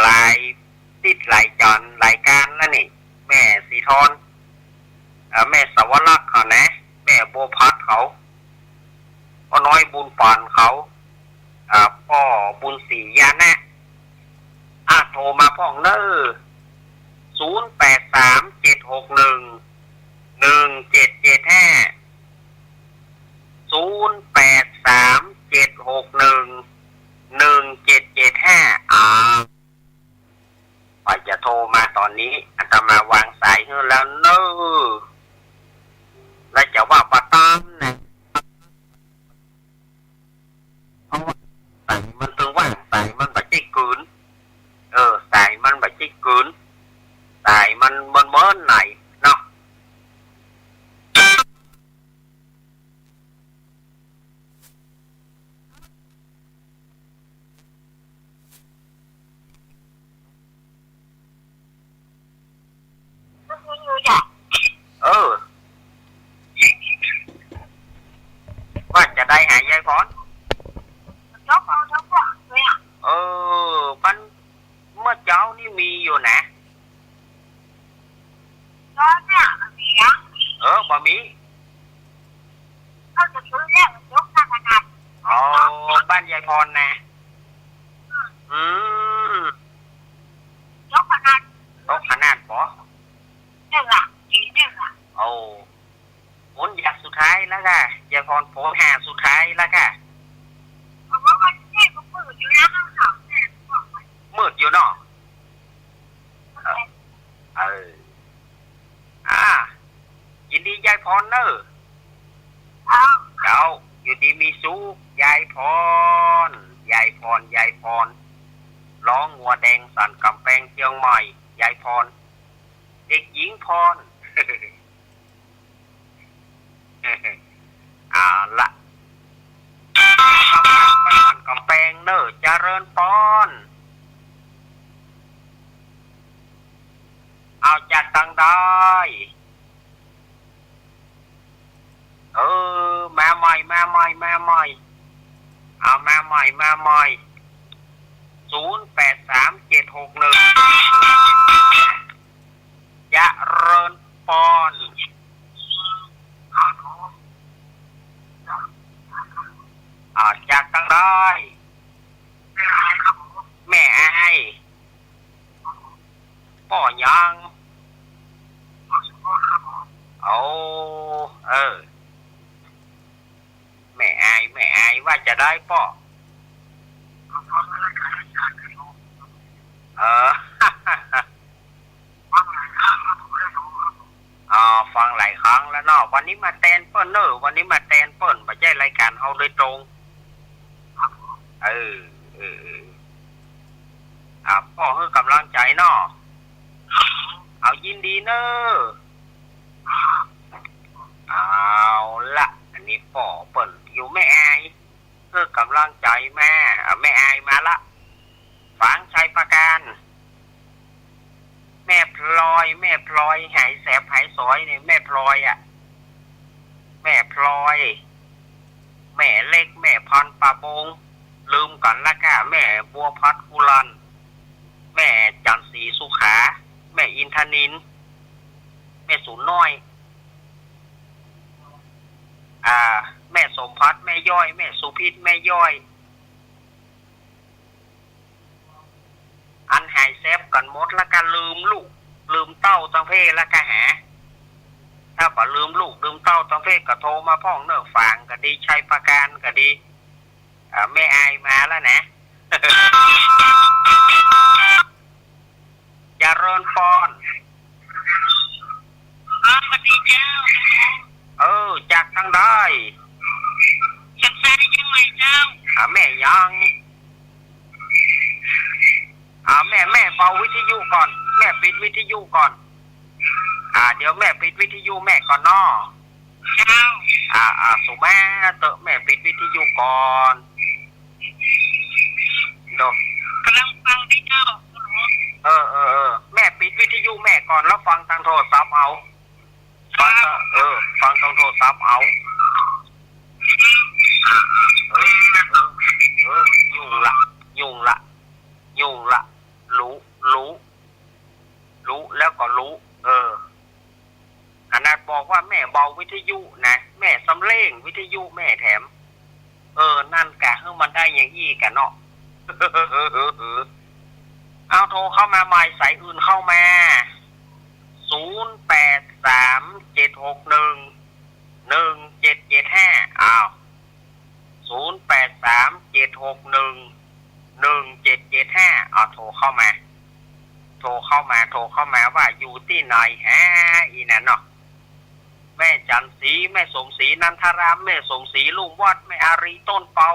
หลายติดหลายจานหลายการแล้วนี่ แม่ศรีทร เอ่อ แม่สวรักษ์เขานะ แม่บัวผัดเขา ป้อน้อยบุญปานเขา อ่า ป้อบุญศรีญาณะ อ่ะ โทรมาพ่องเน้อ ศูนย์แปดสามเจ็ดหกหนึ่งหนึ่งเจ็ดเจ็ดห้า ศูนย์แปดสามเจ็ดหกหนึ่งหนึ่งเจ็ดเจ็ดห้า อ่า ว่าจะโทรมาต๋อนนี้ อาตมาวางสายหื้อแล้วเน้อ แล้วจะว่าบ่ตอบนะ เพราะว่าสายมันตึงว่าง สายมันบ่ใจ้กึ๋น เออ สายมันบ่ใจ้กึ๋น สายมันเมินๆ ไหนเนาะ เออ ว่าจะได้หายายพร เออ มัน เมื่อเจ๊านี่มีอยู่นะ เออ บ่มี อ๋อ บ้านยายพรนะ อืม ตกขนาดบ่ โอ้ โผนยาสุดท้ายแล้วก่ะ ยายพร โผนหาสุดท้ายแล้วก่ะ มืดอยู่เนาะ เออ เออ อ่า ยินดียายพรเน้อ เจ้า อยู่ดีมีสุข ยายพร ยายพร ยายพร ร้องงัวแดงสั่นก๋ำแปงเจียงใหม่ ยายพร เด็กหญิงพร เอาละ ก๋ำแปงเน้อ เจริญพร เอาจากตังใด เออ มาใหม่ มาใหม่ มาใหม่ เอา มาใหม่ มาใหม่ ศูนย์แปดสามเจ็ดหกหนึ่ง เจริญพร อ่า จากตังใด แม่อาย ป้อหยัง โอ้ เออ แม่อาย แม่อาย ว่าจะได้ป้อ เออ อ๋อ ฟังหลายครั้งแล้วเนาะ วันนี้มาแตนเปิ้นเน้อ วันนี้มาแตนเปิ้น บ่ใจ้รายก๋านเฮาโดยตรง เออ เออ เออ อ่า ป้อหื้อก๋ำลังใจ๋เนาะ เอา ยินดีเน้อ เอาละ อันนี้ป้อเปิ้นอยู่แม่อาย หื้อก๋ำลังใจ๋มา อ่า แม่อายมาละ ฝางชัยปราการ แม่พลอย แม่พลอย หายแสบหายสอยเนี่ย แม่พลอยอะ แม่พลอย แม่เล็ก แม่พรป่าบง ลืมกั๋นละก้า แม่บัวผัดกุลัน แม่จันทร์ศรีสุขา แม่อินทนิล แม่สูนน้อย อ่า แม่สมผัด แม่ย้อย แม่สุพิษ แม่ย้อย อันหายแสบกั๋นหมด แล้วก็ลืมลูกลืมเต้าตังเพศแล้วก็หา ถ้าบ่ลืมลูกลืมเต้าตังเพศก็โทรมาพ่องเน้อ ฝางก็ดี ชัยปราการก็ดี อ่า แม่อายมาแล้วนะ เจริญพร อ๋อ สวัสดีเจ้า เออ จากตังใด จากเจียงใหม่เจ้า อ่า แม่หยัง อ่า แม่ แม่เบาวิทยุก่อน แม่ปิดวิทยุก่อน อ่า เดี๋ยวแม่ปิดวิทยุแม่ก่อนเนาะ เจ้า อ่า อ่า สุมาเต๊อะ แม่ปิดวิทยุก่อน เดี๋ยว ก๋ำลังฟังตี้เจ้า เออ เออ เออ แม่ปิดวิทยุแม่ก่อน แล้วฟังตางโทรศัพท์เอา ฟังตาง เออ ฟังตางโทรศัพท์เอา เออ เออ เออ ยุ่งละ ยุ่งละ ยุ่งละ หลู วิทยุนะ แม่สำเร็งวิทยุแม่แถม เออ นั่นกะ หื้อมันได้อย่างอี้กะเนาะ เอาโทรเข้ามาใหม่ สายอื่นเข้ามา ศูนย์แปดสามเจ็ดหกหนึ่งหนึ่งเจ็ดเจ็ดห้า อ้าว ศูนย์แปดสามเจ็ดหกหนึ่งหนึ่งเจ็ดเจ็ดห้า เอาโทรเข้ามา โทรเข้ามา โทรเข้ามาว่าอยู่ตี้ไหนฮะ อีนั่นเนาะ แม่จันทร์ศรี แม่สมศรี นันทราม แม่สมศรี ลุงวัด แม่อารี ต้นเปา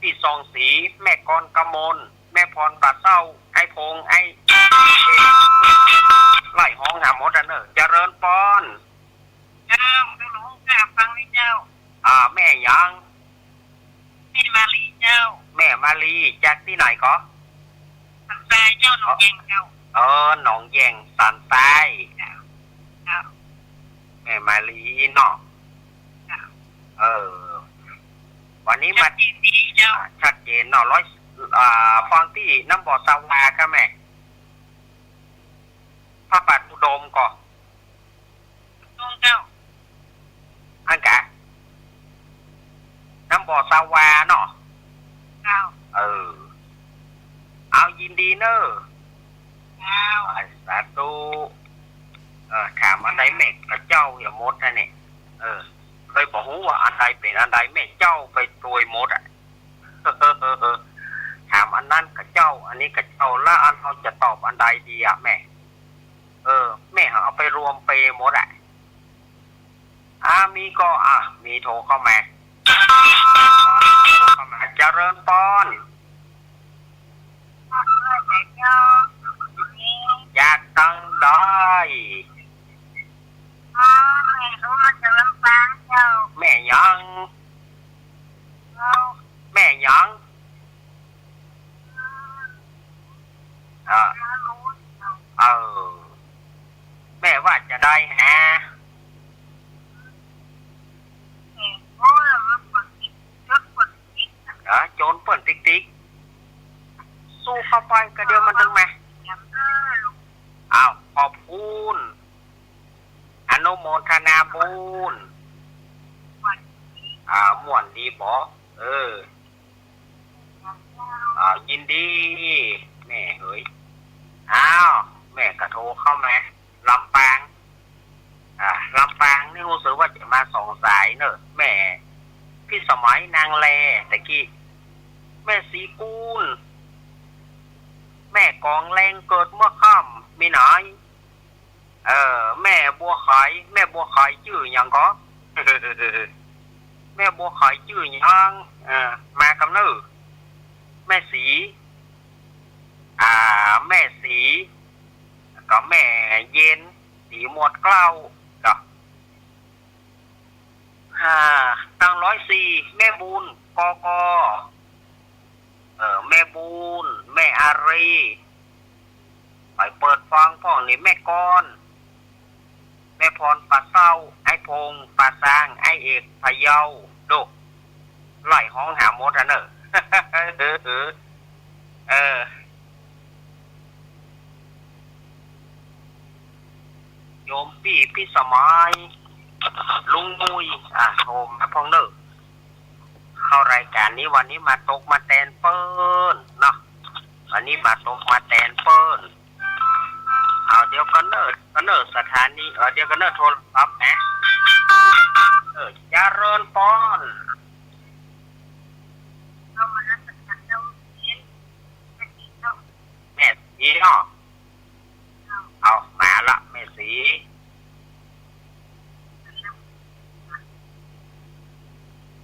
ปี้ซองศรี แม่กรกมล แม่พร ป่าเศร้า ไอ้พงษ์ ไอ้ ไล่ฮ้องหาหมดอะเนอะ เจริญปอน เจ้า เจ้าหลวง ข้าฟังนี่เจ้า อ่า แม่หยัง แม่มาลีเจ้า แม่มาลี จากตี้ไหนก็ สันทรายเจ้า หนองแยงเจ้า เออ หนองแยง สันทราย เจ้า เจ้า แม่มาลีเนาะ เจ้า เออ วันนี้มา ชัดเจนดีเจ้า อ่า ชัดเจนเนาะ ร้อย อ่า ฟังตี้น้ำบ่อสาวาครับแม่ พระบาทอุดมก่อ ตรงเจ้า อันกะ น้ำบ่อสาวาเนาะ เจ้า เออ เอายินดีเนอะ เจ้า อ่า สาธุ เออ ถามอันใดแม่กะเจ้าอย่าหมดนะเนี่ย เออ เลยบ่ฮู้ว่าอันใดเป๋นอันใด แม่เจ้าไปตวยหมดอะ ถามอันนั้นกะเจ้า อันนี้กะเจ้า แล้วอันเฮาจะตอบอันใดดีอะแม่ เออ แม่เอาไปรวมเปหมดอะ อ่า มีก็ อ่า มีโทรเข้ามา โทรเข้ามา เจริญปอน จากตังใด อ๋อ แม่โทรมาจากลำปางเจ้า แม่หยัง เจ้า แม่หยัง อ่า เออ แม่ว่าจะใดฮะ เออ โจรเปิ้นติ๊กติ๊ก สู้เข้าไปกะเดียวมันตึงมา อ้าว ขอบคุณ อนุโมทนาบุญ อ่า ม่วนดีบ่ เออ อ่า ยินดี แม่เหย อ้าว แม่กะโทรเข้ามา ลำปาง อ่า ลำปางนี่ฮู้สึกว่าจะมาสองสายเนอะ แม่พิสมัยนางแลตะกี้ แม่ศรีกูล แม่กองแรงเกิดเมื่อค่ำ มีไหน เออ แม่บัวไข แม่บัวไขจื้อหยังก็ แม่บัวไขจื้อหยัง เออ มากำเนิด แม่ศรี อ่า แม่ศรี ก็แม่เย็น ศรีหมวดเกล้า ก็ อ่า ตังร้อยสี่ แม่บุญ กก เออ แม่บุญ แม่อารี ไปเปิดฟังพ่องนี่ แม่กร แม่พร ป่าเศร้า ไอ้พงษ์ ป่าซาง ไอ้เอก พะเยา ดู ไล่ฮ้องหาหมดอะเนอะ เออ เออ โยมปี้พิสมัย ลุงมุย อ่ะ โทรมาพ่องเนอะ เข้ารายการนี้วันนี้มาตกมาแตนเปิ้นเนาะ วันนี้มาตกมาแตนเปิ้น เอาเดี๋ยวก่อนเนอะ ก่อนเนอะ สถานี เออ เดี๋ยวก่อนเนอะ โทรศัพท์นะ เออ เจริญปอน แม่ศรีเนาะ เอามาละแม่ศรี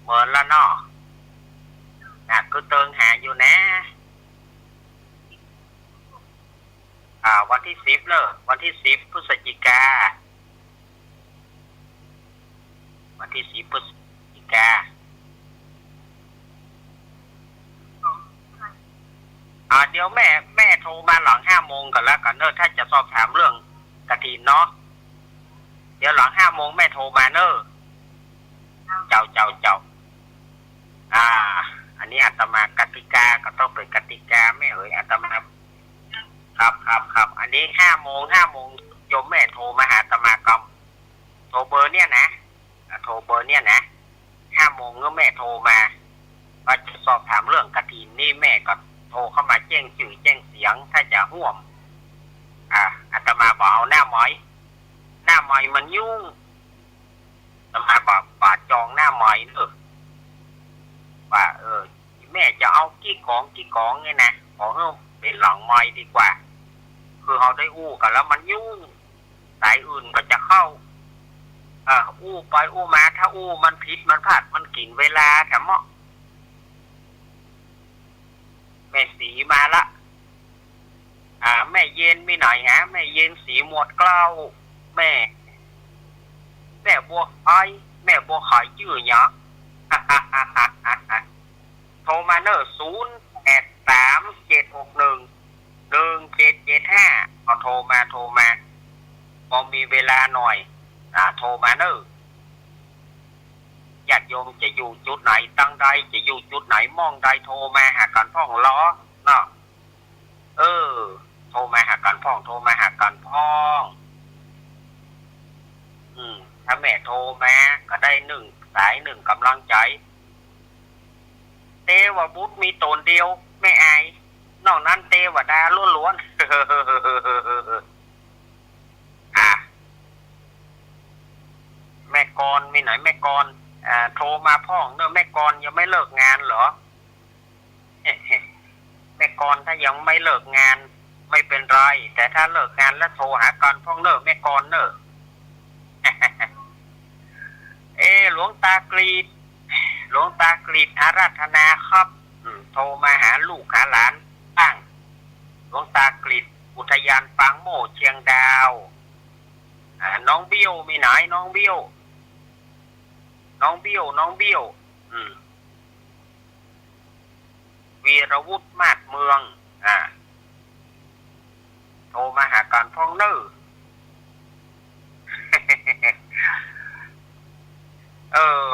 เมินละเนาะ น่ะ คือเติงหาอยู่นะ อ่า วันตี้สิบเนอะ วันตี้สิบพฤศจิกา วันตี้สิบพฤศจิกา อ่า เดี๋ยวแม่ แม่โทรมาหลังห้าโมงก่อนแล้วกันเนอะ ถ้าจะสอบถามเรื่องกฐินเนาะ เดี๋ยวหลังห้าโมงแม่โทรมาเนอะ เจ้า เจ้า เจ้า อ่า อันนี้อาตมากติกาก็ต้องเป๋นกติกาแม่เอ๋ย อาตมา ครับ ครับ ครับ อันนี้ห้าโมง ห้าโมง โยมแม่โทรมาหาอาตมากำ รเบอร์เนี่ยนะ อ่ะ โทรเบอร์เนี่ยนะ ห้าโมงเมื่อแม่โทรมา ว่าจะสอบถามเรื่องกฐินนี่ แม่ก็โทรเข้ามาแจ้งจื้อแจ้งเสียง ถ้าจะฮ่วม อ่ะ อาตมาบ่เอาหน้าหมอย หน้าหมอยมันยุ่ง อาตมาบ่ บ่จองหน้าหมอยเนอะ ว่า เออ แม่จะเอากี่กองกี่กองเนี่ยนะ ขอหื้อเป๋นหลังไมค์ดีกว่า คือเฮาได้อู้กั๋นแล้วมันยุ่ง สายอื่นก็จะเข้า อ่า อู้ไปอู้มา ถ้าอู้มันผิดมันพลาด มันกิ๋นเวลาแถมเนาะ แม่ศรีมาละ อ่า แม่เย็นมีไหนฮะ แม่เย็นศรีหมวดเกล้า แม่ แม่บัวไข แม่บัวไขจื้อหยัง โทรมาเน่อ ศูนย์แปดสามเจ็ดหกหนึ่งหนึ่งเจ็ดเจ็ดห้า เอาโทรมา โทรมา พอมีเวลาหน่อย อ่า โทรมาเน่อ ญาติโยมจะอยู่จุดไหน ตังใด จะอยู่จุดไหน หม้องใด โทรมาหากั๋นพ่องลอเนาะ เออ โทรมาหากั๋นพ่อง โทรมาหากั๋นพ่อง อืม ถ้าแม่โทรมาก็ได้นึ่งสายนึ่งก๋ำลังใจ๋ เตวบุตรมีต๋นเดียว แม่อาย นอกนั้นเตวดาล้วนๆ อ่ะ แม่กรมีไหน แม่กร อ่า โทรมาพ่องเน่อ แม่กรยังไม่เลิกงานเหรอ แม่กรถ้ายังไม่เลิกงานไม่เป็นไร แต่ถ้าเลิกงานแล้วโทรหากั๋นพ่องเน่อ แม่กรเน่อ เอ หลวงตากฤษ หลวงตากฤษอาราธนาครับ อืม โทรมาหาลูกหาหลานบ้าง หลวงตากฤษ อุทยานปางโมกข์เชียงดาว อ่า น้องเบี้ยวมีไหน น้องเบี้ยว น้องเบี้ยว น้องเบี้ยว อืม วีรวุฒิ มาศเมือง อ่า โทรมาหากั๋นพ่องเน่อ เออ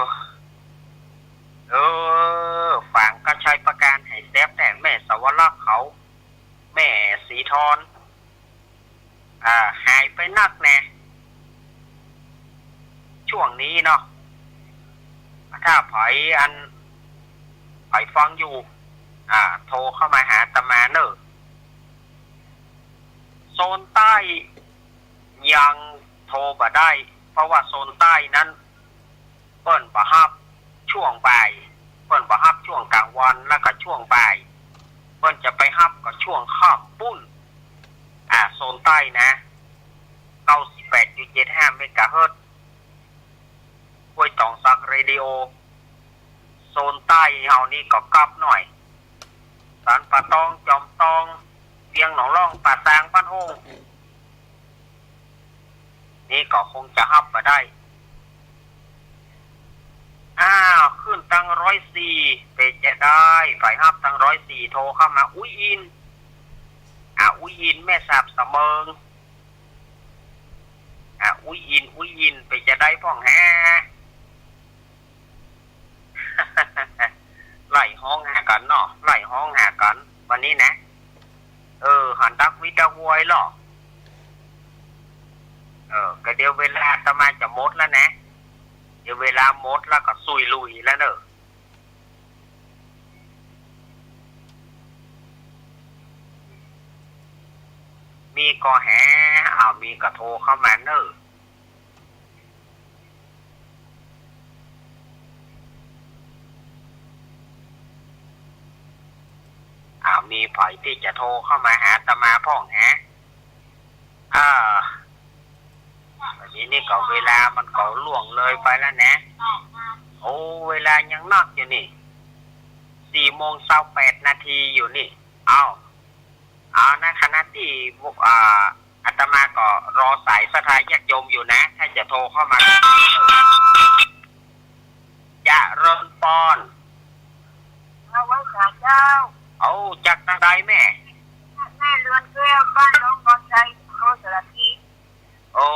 เออ ฝางกระชัยประการ ไหแซบแต๊ แม่สวรรคเขา แม่ศรีทร อ่า หายไปนักแน่ ช่วงนี้เนาะ ถ้าใผอัน ใผฟังอยู่ อ่า โทรเข้ามาหาอาตมาเน่อ โซนใต้ยังโทรบ่ได้ เพราะว่าโซนใต้นั้น เปิ้นบ่ฮับช่วงบ่าย เปิ้นบ่ฮับช่วงกลางวัน แล้วก็ช่วงบ่าย เปิ้นจะไปฮับก็ช่วงค่ำปู้น อ่า โซนใต้นะ เก้าสิบแปดจุดเจ็ดห้าเมกะเฮิรตซ์ ห้วยตองสักเรดิโอ โซนใต้เฮานี่ก็กั๊บหน่อย สันป่าตอง จอมตอง เวียงหนองล่อง ป่าซาง บ้านโฮ่ง นี่ก็คงจะฮับบ่ได้ อ้าว ขึ้นตังร้อยสี่ เป๋นจะใด ใผฮับตังร้อยสี่ โทรเข้ามา อุ๊ยอิน อ่า อุ๊ยอิน แม่สาบสะเมิง อ่า อุ๊ยอิน อุ๊ยอิน เป๋นจะใดพ่องแฮ ไล่ฮ้องหากั๋นเนาะ ไล่ฮ้องหากั๋น วันนี้นะ เออ หันดักวิดดักวอยลอ เออ ก็เดี๋ยวเวลาอาตมาจะหมดแล้วนะ เดี๋ยวเวลาหมดแล้วก็สุยลุยแล้วเน่อ มีก่อแห อ้าว มีก็โทรเข้ามาเน่อ อ้าว มีใผตี้จะโทรเข้ามาหาอาตมาพ่องแห อ่า วันนี้นี่ก็เวลามันก็ล่วงเลยไปแล้วนะ โอ้ เวลายังนักอยู่นี่ สี่โมงซาวแปดนาทีอยู่นี่ เอา เอานะ ขณะตี้ อ่า อาตมาก็รอสายศรัทธาญาติโยมอยู่นะ ถ้าจะโทรเข้ามา เจริญปอน เอาไว้สาเจ้า เอา จากตังใดแม่ แม่เรือนแก้ว บ้านหนองบอนไซ อำเภอสารพี โอ้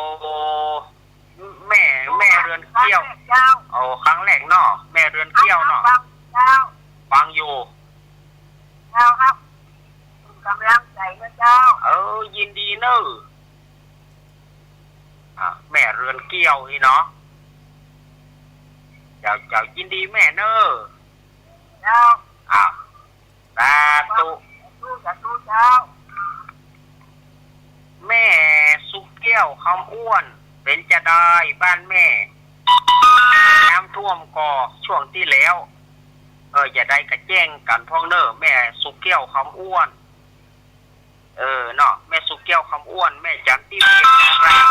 แม่ แม่เรือนแก้ว ครั้งแรกเจ้า โอ้ ครั้งแรกเนาะ แม่เรือนแก้วเนาะ ฟังเจ้า ฟังอยู่ เจ้าครับ ส่งกำลังใจ๋นะเจ้า เออ ยินดีเน่อ อ่ะ แม่ เจริญเกี้ยวอี้เนาะ เจ้า เจ้า ยินดีแม่เน่อ เจ้า อ้าว สาธุ สาธุ สาธุ เจ้า แม่สุเกี้ยวคำอ้วน เป๋นจาใดบ้านแม่ น้ำท่วมก่อช่วงตี้แล้ว เออ จาใดก็แจ้งกั๋นพ่องเน่อ แม่สุเกี้ยวคำอ้วน เออ เนาะ แม่สุเกี้ยวคำอ้วน แม่จันตี้เวียงนาราม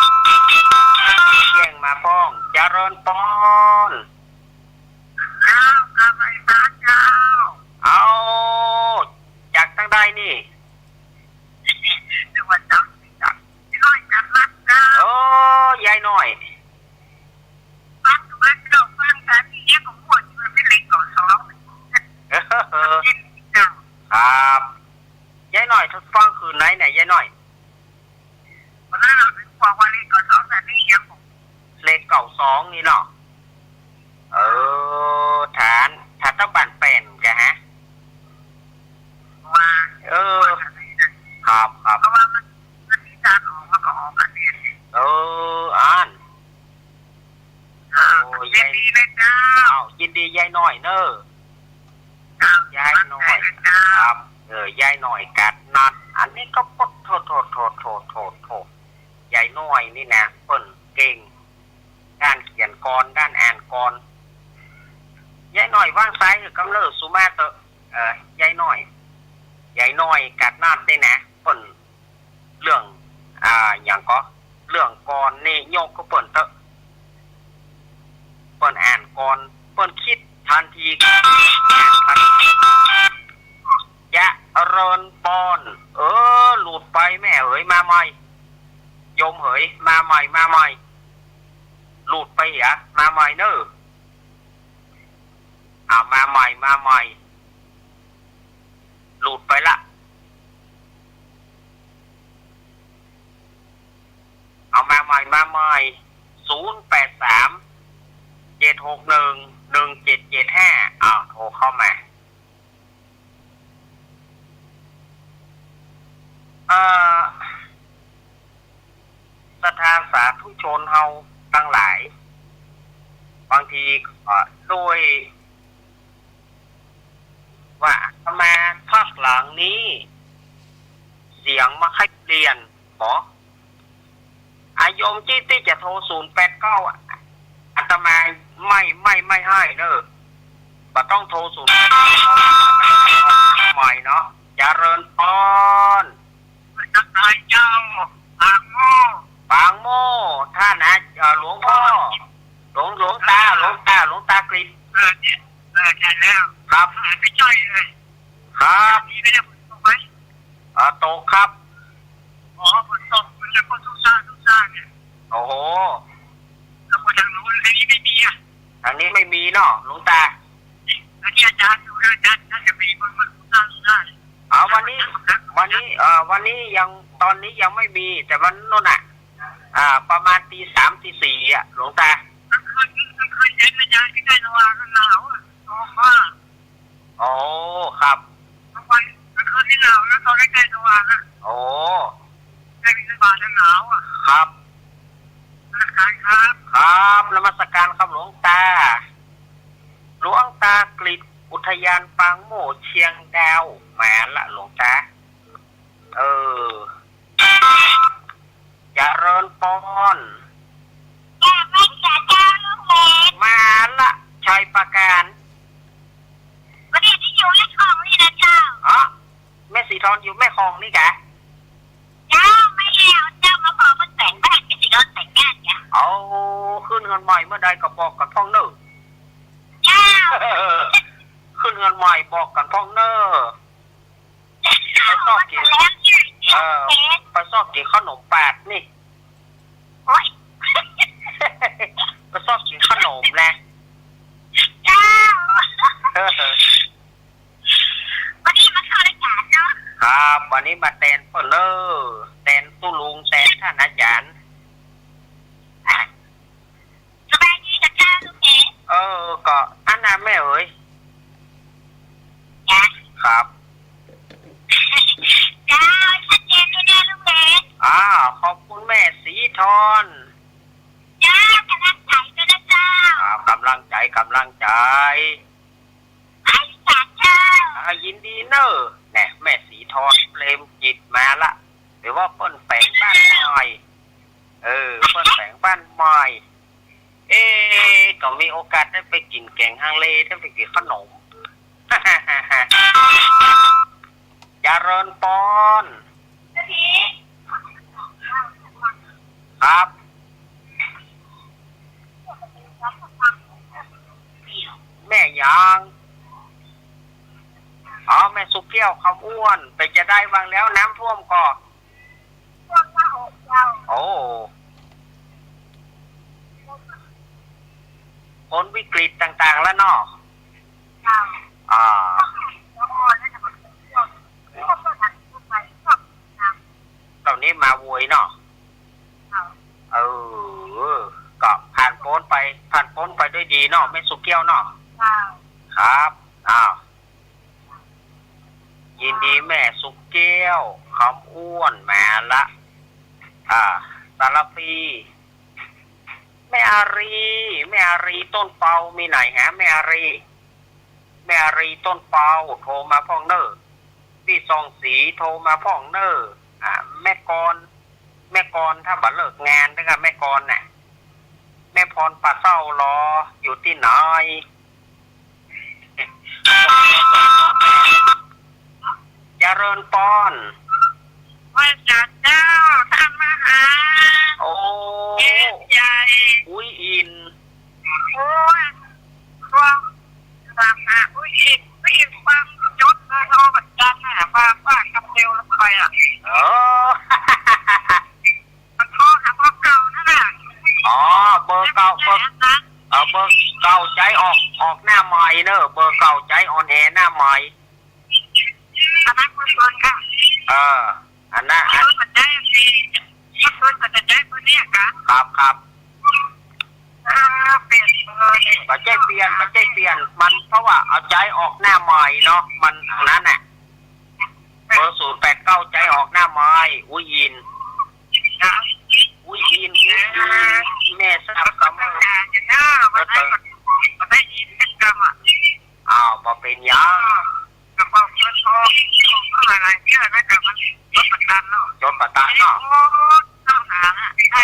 แจ้งมาพ่อง เจริญปอน เจ้า กราบไหว้พระเจ้า เอา จากตางใดนี่ จังหวัดตาก ยายน้อยจากลัดเจ้า โอ้ ยายน้อย ฟังอยู่บ้านเก่า ฟังสถานีเนี้ยก็ม่วนอยู่ มันเป็นเลขเก้าสอง เออ เจ้า ครับ ยายน้อยฟังคืนไหนเนี่ย ยายน้อย วันนั้นเราถึงบอกว่าเลขเก้าสอง สถานีเนี้ย เลขเก้าสองนี่เนาะ เออ ถ้า ถ้าตางบ้านแป้นกะฮะ ว่า เออ ครับ ครับ เพราะว่ามัน มันมีการออก มันก็ออกกันเนี่ย เออ อั้น อ่า โอ้ ยินดีนะเจ้า อ้าว ยินดียายน้อยเน่อ เจ้า ยายน้อย มั่นใจ๋นะเจ้า ครับ เออ ยายน้อยกาดนัด อันนี้ก็ปดโธ่ โธ่ โธ่ ยายน้อยนี่นะ เปิ้นเก่ง ด้านเขียนกลอน ด้านอ่านกลอน ยายน้อยวางสายหื้อกำเนิดสุมาเต๊อะ เออ ยายน้อย ยายน้อยกาดนัดนี่นะ เปิ้น เรื่อง อ่า หยังก็ เรื่องกลอนนี่ยกหื้อเปิ้นเต๊อะ เปิ้นอ่านกลอน เปิ้นคิดทันที เจริญปอน เออ หลุดไปแม่เหย มาใหม่ โยมเหย มาใหม่ มาใหม่ หลุดไปเหีย มาใหม่เน่อ อ่า มาใหม่ มาใหม่ หลุดไปละ เอามาใหม่ มาใหม่ ศูนย์แปดสาม เจ็ดหกหนึ่ง หนึ่งเจ็ดเจ็ดห้า อ้าว โทรเข้ามา เอ่อ ศรัทธาสาธุชนเฮาตังหลาย บางทีก็ด้วยว่าอาตมาพักหลังนี้ เสียงบ่ค่อยเปลี่ยน บ่ อาโยมตี้ตี้จะโทรศูนย์แปดเก้า อาตมาไม่ ไม่ ไม่ให้เน่อ บ่ต้องโทรศูนย์แปดเก้า ใหม่เนาะ เจริญปอน ทักทายเจ้า ปางโม่ ปางโม่ ท่านนะ เอ่อ หลวงพ่อ หลวง หลวงตา หลวงตา หลวงตากฤษ เออ เนี่ย เออ ใช่แล้ว ครับ เออ ไปจ้อยเลย ครับ มีไม่ได้ฝนตกไหม อ่า ตกครับ อ๋อ ฝนตก มันเลยพ่นซุ่มซ่ามซุ่มซ่ามเนี่ย โอ้โห แล้วพอทางนู้น ทางนี้ไม่มีอะ ทางนี้ไม่มีเนาะ หลวงตา นี่ อันนี้อาจารย์ดูนะ อาจารย์น่าจะมี มัน มันซุ่มซ่ามซุ่มซ่าม อ๋อ วันนี้ วันนี้ เอ่อ วันนี้ยัง ตอนนี้ยังไม่มี แต่วันโน้นน่ะ อ่า ประมาณตีสาม ตีสี่อะ หลวงตา กลางคืน กลางคืนเย็น อาจารย์ ใกล้ๆสว่าง หนาวอะ ร้อนมาก โอ้ ครับ กลางวัน กลางคืนนี่หนาวนะ ตอนใกล้ๆสว่างอะ โอ้ ใกล้บิณฑบาตจะหนาวอะ ครับ นมัสการครับ ครับ นมัสการครับหลวงตา หลวงตากฤษ อุทยานปางโม่เชียงดาว มาละหลวงตา เออ เจริญปอน กราบนมัสการเจ้าลุงเล็ก มาละ ชัยปราการ วันนี้ที่อยู่แม่ของนี่นะเจ้า อ๋อ แม่สีทอนอยู่แม่ของนี่กะ เจ้า ไม่แล้ว เจ้ามาขอมาแต่งบ้านที่สีทอนแต่งงานจ้ะ เอา ขึ้นเฮือนใหม่เมื่อใดก็บอกกั๋นพ่องเน่อ เจ้า ขึ้นเฮือนใหม่บอกกั๋นพ่องเน่อ ไปซอกกิ๋น เออ ไปซอกกิ๋นขนมปาดนี่ โอ๊ย ไปซอกกิ๋นขนมแหละ เจ้า วันนี้มาเข้ารายการเนาะ ครับ วันนี้มาแตนเปิ้นเน่อ แตนตุ๊ลุง แตนท่านอาจารย์ สบายดีกะเจ้าลุงเอ๋ย เออ ก็อั้นน่ะแม่เอ๋ย จ้ะ ครับ เจ้า ชัดเจนดีนะลุงเอ๋ย อ้าว ขอบคุณแม่สีทอน งใจ๋ อ่า ยินดีเน่อ แน่ แม่ศรีทอน เปรมจิต มาละ หรือว่าเปิ้นแป๋งบ้านใหม่ เออ เปิ้นแป๋งบ้านใหม่ เอ๊ะ ก็มีโอกาสได้ไปกิ๋นแก๋งฮังเล ได้ไปกิ๋นขนม เจริญปอน ครับ แม่หยัง อ๋อ แม่สุเกี้ยว คำอ้วน เป๋นจะใดบ้างแล้ว น้ำท่วมก่อ โอ้ พ้นวิกฤตต่างๆ แล้วเนาะ อ่า เต้านี้มาโวยเนาะ เออ ก็ผ่านป๊นไป ผ่านป๊นไปด้วยดีเนาะ แม่สุเกี้ยวเนาะ ครับ อ้าว ยินดีแม่สุเกี้ยว คำอ้วน มาละ อ่า สารภี แม่อารี แม่อารีต้นเปา มีไหนฮะ แม่อารี แม่อารีต้นเปา โทรมาพ่องเน่อ ปี้ซองสี โทรมาพ่องเน่อ อ่า แม่กร แม่กร ถ้าบ่เลิกงานเต๊อะ แม่กรน่ะ แม่พรปลาเศร้าลอ อยู่ตี้ไหน เจริญปอน ไหว้สาเจ้า ท่านมหา โอ้ เอสใหญ่ อุ้ยอิน โอ้ย พวก ตามหา อุ้ยอิน อุ้ยอิน ฟังจดเบอร์โทรบัตรจันน่ะ ว่า ว่าคำเดียวแล้วไปอ่ะ เออ มันโทรหาเบอร์เก่านั่นน่ะ อ๋อ เบอร์เก่า เบอร์ เออ เบอร์เก่าใจ๊ออก ออกหน้าใหม่เนอะ เบอร์เก่าใจ๊ออนแอร์หน้าใหม่ อันนั้นเบอร์เก่าค่ะ เออ อันนั้น อัน เบอร์เก่าใจ๊ เบอร์เก่าใจ๊เบอร์เนี้ยค่ะ ครับ ครับ เออ เปลี่ยนเบอร์เนี่ย บ่ใจ้เปลี่ยน บ่ใจ้เปลี่ยน มันเพราะว่าเอาใจ๊ออกหน้าใหม่เนาะ มันอันนั้นน่ะ เบอร์ศูนย์แปดเก้าใจ๊ออกหน้าใหม่ อุ้ยอิน อุ้ยอิน อุ้ยอิน แม่ทราบกำเมิง อ้าว บ่เป๋นหยัง จดบ่ตันเนาะ เออ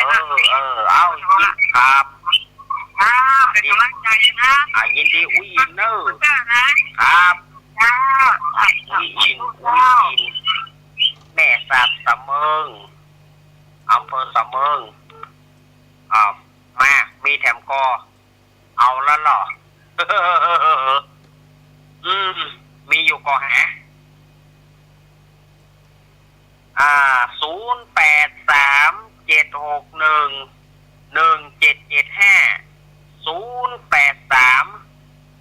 เออ เอา ครับ อ่า เป๋นก๋ำลังใจ๋นะ อ่า ยินดี อุ้ยอินเน่อ ครับ อุ้ยอิน อุ้ยอิน แม่สาบสะเมิง อำเภอสะเมิง อ่า มา มีแถมก่อ เอาละเหรอ อืม มีอยู่ก่อฮะ อ่า ศูนย์แปดสาม เจ็ดหกหนึ่ง หนึ่งเจ็ดเจ็ดห้า ศูนย์แปดสาม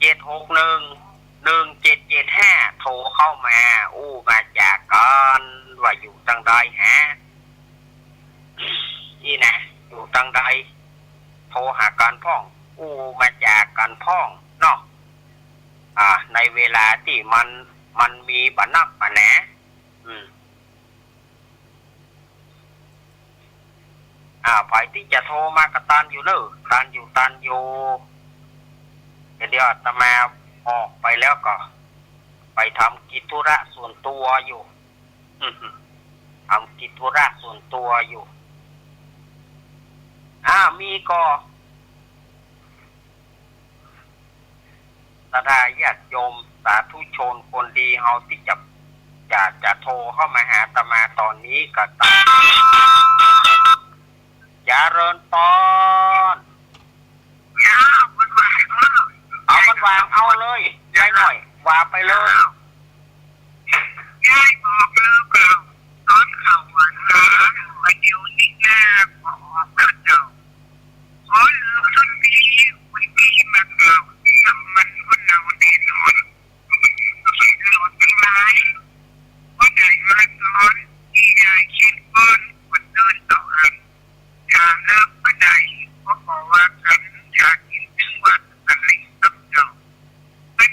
เจ็ดหกหนึ่ง หนึ่งเจ็ดเจ็ดห้า โทรเข้ามา อู้มาจ๋ากั๋น ว่าอยู่ตังใดฮะ อี้นะ อยู่ตังใด โทรหากั๋นพ่อง อู้มาจ๋ากั๋นพ่องเนาะ อ่า ในเวลาตี้มัน มันมีบ่นักบ่หนา อืม อ่า ใผตี้จะโทรมาก็ตันอยู่เน่อ ตันอยู่ ตันอยู่ เดี๋ยวอาตมาออกไปแล้วก็ ไปทำกิจธุระส่วนตั๋วอยู่ ทำกิจธุระส่วนตั๋วอยู่ อ่า มีก่อ ศรัทธาญาติโยมสาธุชนคนดีเฮาตี้จะ จะ จะโทรเข้ามาหาอาตมาต๋อนนี้ก็ตาม เจริญปอน เอามันวางเอาเลย ยายหน่อย ว่าไปเลย ยายบอกแล้วเก่า ต๋อนเขาว่าหา ประเดี๋ยวนี้นาบอกเจ้า ขอลือขึ้นปี ปีมาเก่า น้ำมันคนเราแน่นอน เราทั้งหลาย บ่ได้มาสอน ที่ยายคิดก่อน คนเดินต่อหัน อย่าเลิกบ่ได้ เพราะบอกว่ากัน อย่ากินถึงวันอันนี้กับเจ้า มัน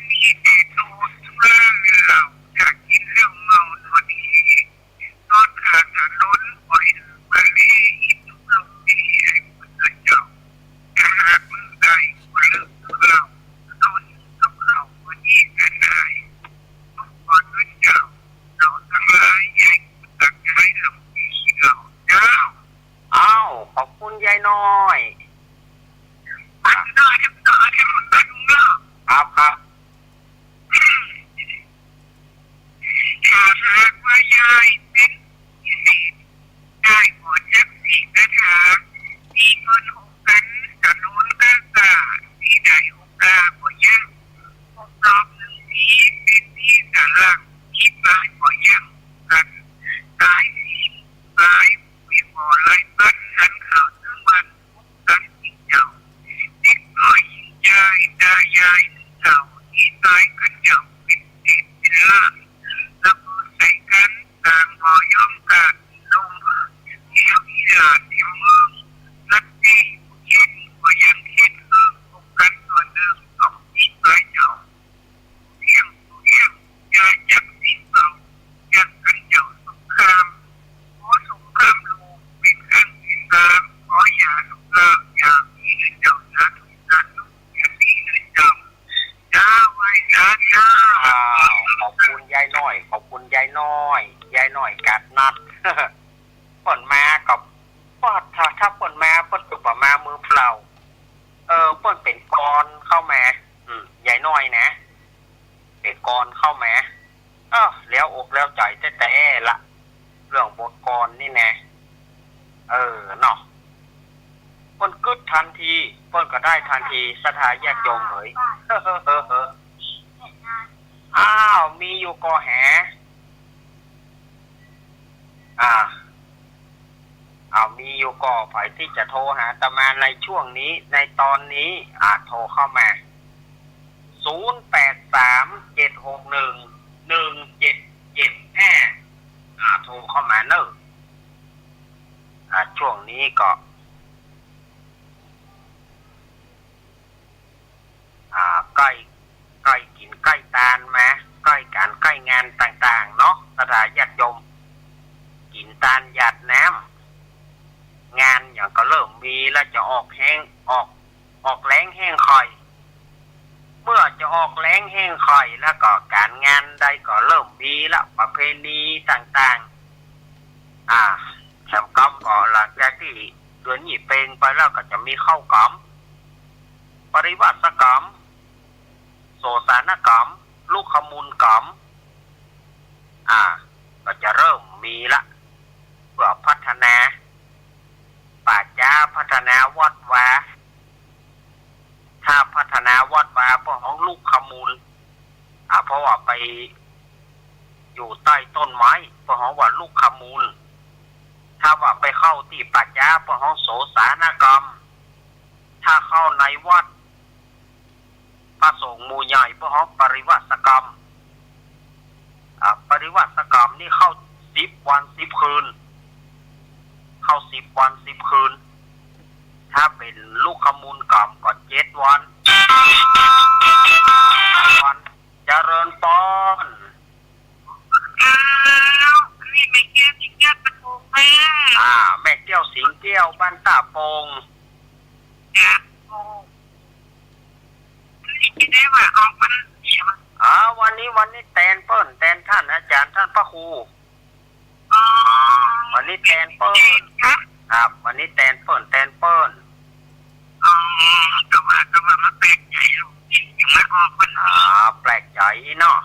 กลอนเข้ามา เออ แล้วอกแล้วใจ๋แต๊ๆ ละ เรื่องบทกลอนนี่แน่ เออ เนาะ เปิ้นกึ๊ดตันที เปิ้นก็ได้ตันที ศรัทธาญาติโยมเหย อ้าว มีอยู่ก่อแห อ่า อ้าว มีอยู่ก่อ ใผตี้จะโทรหาอาตมาในช่วงนี้ ในตอนนี้ อ่า โทรเข้ามา ศูนย์แปดสาม เจ็ดหกหนึ่ง หนึ่งเจ็ดเจ็ดห้า อ่า โทรเข้ามาเน่อ อ่า ช่วงนี้ก็ อ่า ใก้ ใก้กิ๋นใก้ตานมา ใก้ก๋านใก้งานต่างๆ เนาะ ศรัทธาญาติโยม กิ๋นตานหยาดน้ำ งานหยังก็เริ่มมีแล้ว จะออกแฮง ออก ออกแฮงแฮงค่อย เมื่อจะออกแฮงแฮงค่อยแล้วก็ก๋านงานใดก็เริ่มมีละ ประเพณีต่างๆ อ่า แถมกำก็หลังจากตี้เดือนยี่เป็งไปแล้วก็จะมีเข้ากำ ปริวาสกำ โสสานกำ ลุกขมูลกำ อ่า ก็จะเริ่มมีละ เปื้อพัฒนาป่าจ๊า พัฒนาวัดวา ถ้าพัฒนาวัดวา เปิ้นฮ้องลุกขมูล อ่า เพราะว่าไปอยู่ใต้ต้นไม้ เปิ้นฮ้องว่าลุกขมูล ถ้าว่าไปเข้าตี้ป่าจ๊า เปิ้นฮ้องโสสานกำ ถ้าเข้าในวัดพระสงฆ์หมู่ใหญ่ เปิ้นฮ้องปริวาสกำ อ่า ปริวาสกำนี่เข้าสิบวันสิบคืน เข้าสิบวันสิบคืน ถ้าเป๋นลุกขมูลกำก็เจ็ดวัน วัน เจริญปอน อ้าว นี่แม่แก้วสิงแก้วบ้านตาโป่งแม่ อ่า แม่แก้วสิงแก้วบ้านตาโป่ง จ้ะ โอ้ นี่จะได้ว่าออกวันเสียง อ่า วันนี้ วันนี้แตนเปิ้น แตนต้านอาจ๋ารย์ต้านพระครู อ๋อ วันนี้แตนเปิ้น ครับ วันนี้แตนเปิ้น แตนเปิ้น อ๋อ ก็ว่า ก็ว่ามาแปลกใจ๋ ยังบ่ออกวัน อ่า แปลกใจ๋เนาะ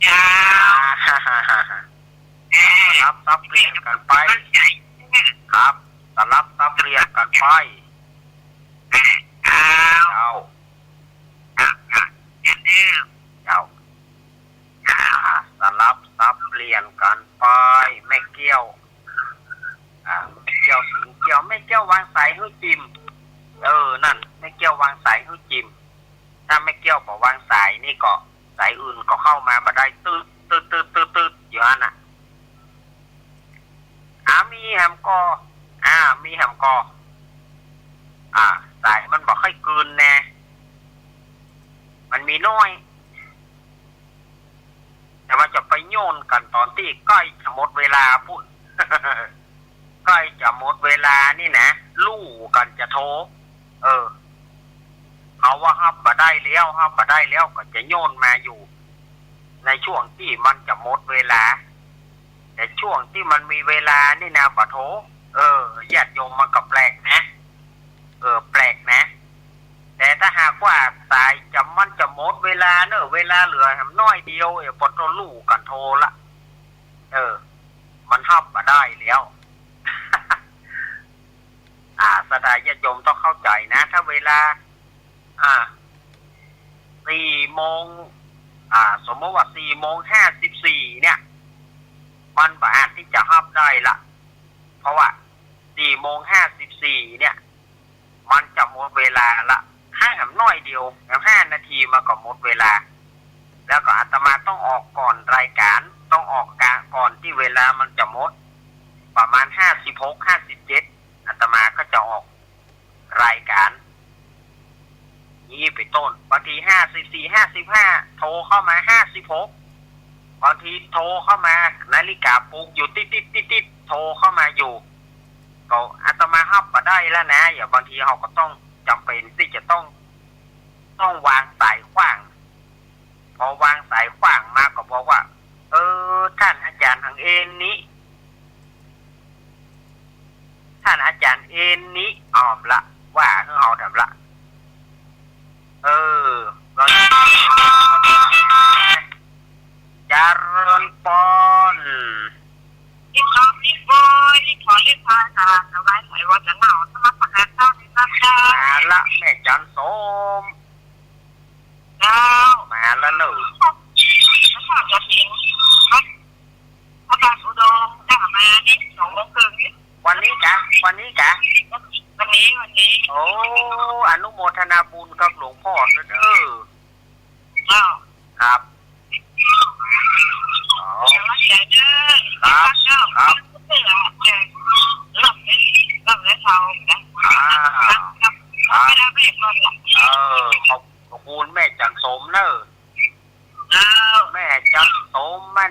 จ้า อ่า เออ สลับสับเปลี่ยนกั๋นไป ครับ สลับสับเปลี่ยนกั๋นไป เจ้า เจ้า อ่า สลับสับเปลี่ยนกั๋นไป แม่แก้ว อ่า แม่แก้วสิงแก้ว แม่แก้ววางสายหื้อจิม เออ นั่น แม่แก้ววางสายหื้อจิม ถ้าแม่แก้วบ่วางสายนี่ก็ สายอื่นก็เข้ามาบ่ได้ ตึ๊ด ตึ๊ด ตึ๊ด ตึ๊ด ตึ๊ด อยู่หั้นน่ะ อ่า มีแหมก่อ อ่า มีแหมก่อ อ่า สายมันบ่ค่อยกืนแน่ มันมีน้อย แต่ว่าจะไปโยนกั๋นต๋อนตี้ใก้จะหมดเวลาปู้น ใก้จะหมดเวลานี่นะ ลู่กั๋นจะโทร เออ เขาว่าฮับบ่ได้แล้ว ฮับบ่ได้แล้ว ก็จะโยนมาอยู่ ในช่วงตี้มันจะหมดเวลา แต่ช่วงตี้มันมีเวลานี่นะ บ่โทร เออ ญาติโยม มันก็แปลกนะ เออ แปลกนะ แต่ถ้าหากว่าสายจะ มันจะหมดเวลาเน่อ เวลาเหลือแหมน้อยเดียว เออ ปอโต้ลู่กั๋นโทรละ เออ มันฮับบ่ได้แล้ว อ่า ศรัทธาญาติโยมต้องเข้าใจ๋นะ ถ้าเวลา อ่า สี่โมง อ่า สมมติว่าสี่โมงห้าสิบสี่เนี่ย มันบ่อาจตี้จะฮับได้ละ เพราะว่าสี่โมงห้าสิบสี่เนี่ย มันจะหมดเวลาละ แหมน้อยเดียว แหมห้านาทีมันก็หมดเวลา แล้วก็อาตมาต้องออกก่อนรายก๋าน ต้องออกกะก่อนตี้เวลามันจะหมด ประมาณห้าสิบหก ห้าสิบเจ็ด อาตมาก็จะออกรายก๋าน นี้เป๋นต้น บางทีห้าสิบสี่ ห้าสิบห้า โทรเข้ามา ห้าสิบหก บางทีโทรเข้ามา นาฬิกาปลุกอยู่ติ๊ดๆๆๆ โทรเข้ามาอยู่ ก็อาตมาฮับบ่ได้แล้วนะ อย่างบางทีเฮาก็ต้องจ๋ำเป๋นตี้จะต้อง ต้องวางสายขว้าง พอวางสายขว้างมาก็บอกว่า เออ ต้านอาจ๋ารย์หังเอนนี้ ต้านอาจ๋ารย์เอนนี้ อ้อมละ ว่าหื้อเฮาดำละ เออ เรา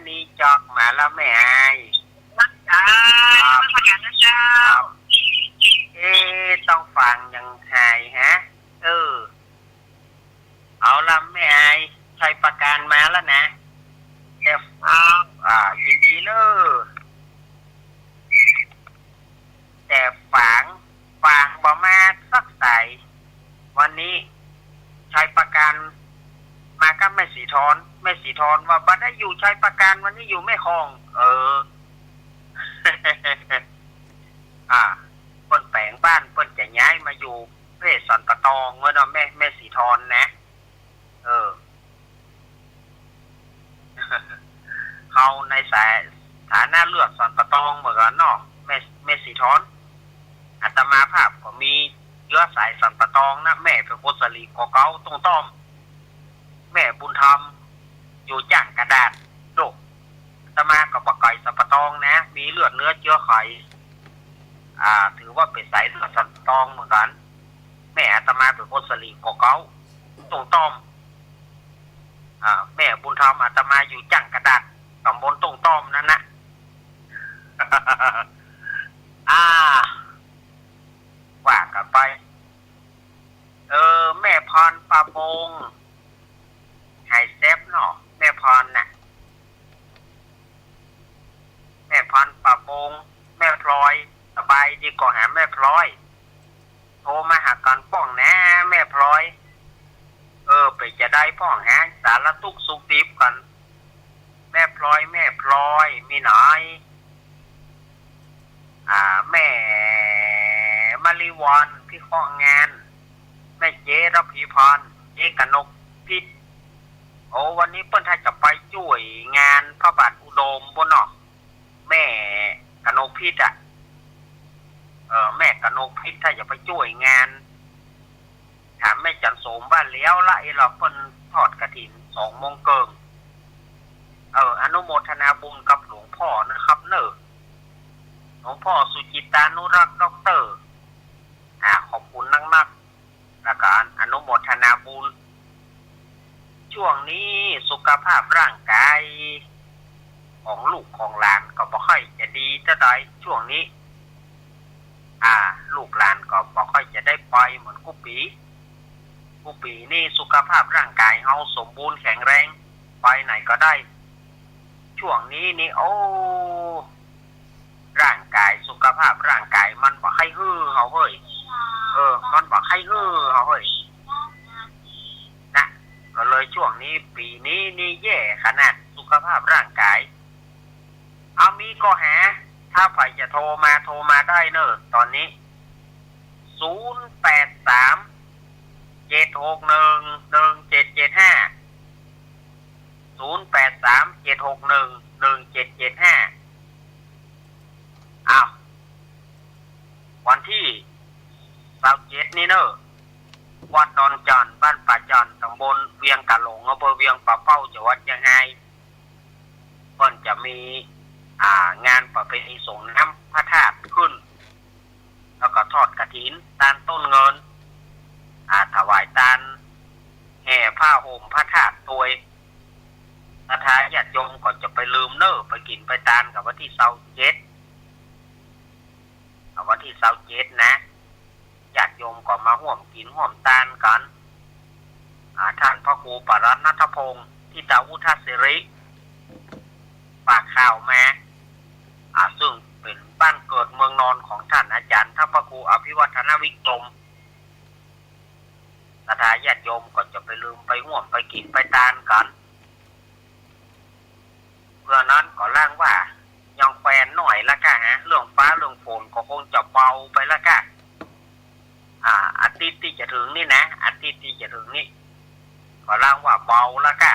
นี่จอกมาแล้วแม่อาย ครับ นมัสก๋านนะเจ้า ครับ เอ๊ะ ต้องฟังยังไงฮะ เออ เอาละแม่อาย ชัยประการมาแล้วนะ แต่ ครับ อ่า ยินดีเนอะ แต่ฝาง ฝางบ่มาสักสาย วันนี้ชัยประการมากับแม่สีทอน แม่สีทอนว่าบ่ได้อยู่ชัยประการ วันนี้อยู่แม่ฮ่อง เออ อ่า เปิ้นแป๋งบ้าน เปิ้นจะย้ายมาอยู่เพ่สันป่าตองเว้ยเนาะ แม่ แม่สีทอนนะ เออ เฮาในสาย ฐานะเลือดสันป่าตองเหมือนกั๋นเนาะ แม่ แม่สีทอน อาตมาภาพก็มีเจื๊อสายสันป่าตองนะ แม่เป๋นคนสะหลีก่อเก๊า ต้งต้อม แม่บุญธรรม อยู่จ้างกระดาษ โด อาตมาก็บ่ไก๋สันป่าตองนะ มีเลือดเนื้อเจื๊อไข อ่า ถือว่าเป๋นสายเลือดสันป่าตองเหมือนกั๋น แม่อาตมาเป๋นคนสะหลีก่อเก๊า ต้งต้อม อ่า แม่บุญธรรมอาตมาอยู่จ้างกระดาษ ต๋ำบลต้งต้อมนั้นนะ อ่า ว่ากั๋นไป เออ แม่พรป่าบง หายแซบเนาะ แม่พรน่ะ แม่พรป่าบง แม่พลอย สบายดีก่อหาแม่พลอย โทรมาหากั๋นป้องนะ แม่พลอย เออ เป๋นจาใดป้องหา สารทุกข์สุขดิบกั๋น แม่พลอย แม่พลอย มีหน้อย อ่า แม่มะลิวร พิเคราะห์งาน แม่เจ๊ระพีพร เจ๊กนกพิษ โอ้ วันนี้เปิ้นถ้าจะไปจ้วยงานพระบาทอุดมปู้นเนาะ แม่กนกพิษอะ เออ แม่กนกพิษถ้าจะไปจ้วยงาน ถามแม่จันโสมว่าแล้วละ ไอ้เราเปิ้นทอดกฐินสองโมงเกิ่ง เออ อนุโมทนาบุญกับหลวงพ่อนะครับเนอะ หลวงพ่อสุจิตานุรักษ์ด็อกเตอร์ อ่า ขอบคุณนักๆ แล้วก็อนุโมทนาบุญ ช่วงนี้สุขภาพร่างกายของลูกของหลานก็บ่ค่อยจะดีเต้าใดช่วงนี้ อ่า ลูกหลานก็บ่ค่อยจะได้ไปเหมือนกู้ปี๋ กู้ปี๋นี่สุขภาพร่างกายเฮาสมบูรณ์แข็งแรง ไปไหนก็ได้ ช่วงนี้นี่ โอ้ ร่างกาย สุขภาพร่างกายมันบ่ใค่หื้อเฮาเฮ้ย เออ มันบ่ใค่หื้อเฮาเฮ้ย นะ ก็เลยช่วงนี้ ปี๋นี้นี่แย่ขนาด สุขภาพร่างกาย เอามีก่อหา ถ้าใผจะโทรมา โทรมาได้เนอะ ต๋อนนี้ ศูนย์แปดสาม เจ็ดหกหนึ่ง หนึ่งเจ็ดเจ็ดห้า ศูนย์แปดสาม เจ็ดหกหนึ่ง หนึ่งเจ็ดเจ็ดห้า อ้าว วันตี้ซาวเจ็ดนี่เนอะ วัดดอนจั่น บ้านป่าจั่น ต๋ำบลเวียงก๋าหลง อำเภอเวียงป่าเป้า จังหวัดเจียงฮาย เปิ้นจะมี อ่า งานประเพณีส่งน้ำพระธาตุขึ้น แล้วก็ทอดกฐิน ตานต้นเงิน อ่า ถวายตาน แห่ผ้าห่มพระธาตุตวย ศรัทธาญาติโยมก็จะไปลืมเนอะ ไปกิ๋นไปตานกั๋นวันตี้ซาวเจ็ด อ่า วันตี้ซาวเจ็ดนะ ญาติโยมก็มาฮ่วมกิ๋นฮ่วมตานกั๋น อ่า ท่านพระครูปรัตนนัทพงศ์ ทิตาวุฒสิริ ฝากข่าวมา อ่า ซึ่งเป๋นบ้านเกิดเมืองนอนของท่านอาจ๋ารย์ ท่านพระครูอภิวัฒนวิกรม ศรัทธาญาติโยมก็จะไปลืมไปฮ่วมไปกิ๋นไปตานกั๋น เปื้อนั้นก็ลางว่ายังแควนหน้อยละก้าฮะ เรื่องฟ้าเรื่องฝนก็คงจะเบาไปละก้า อ่า อาทิตย์ตี้จะเถิงนี่นะ อาทิตย์ตี้จะเถิงนี่ ก็ลางว่าเบาละก้า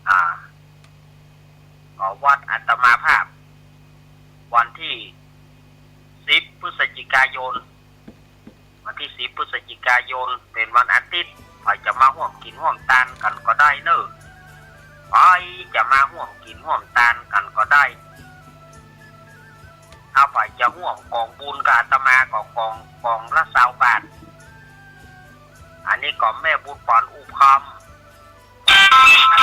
อ่า ก็วัดอาตมาภาพ วันตี้สิบพฤศจิกายน วันตี้สิบพฤศจิกายน เป๋นวันอาทิตย์ ใผจะมาฮ่วมกิ๋นฮ่วมตานกั๋นก็ได้เนอะ ใผจะมาฮ่วมกิ๋นฮ่วมตานกั๋นก็ได้ ถ้าใผจะฮ่วมก๋องบุญกับอาตมาก็ก๋อง ก๋องละซาวบาท อันนี้ก็แม่บุญปอนอุบคำ ศรัท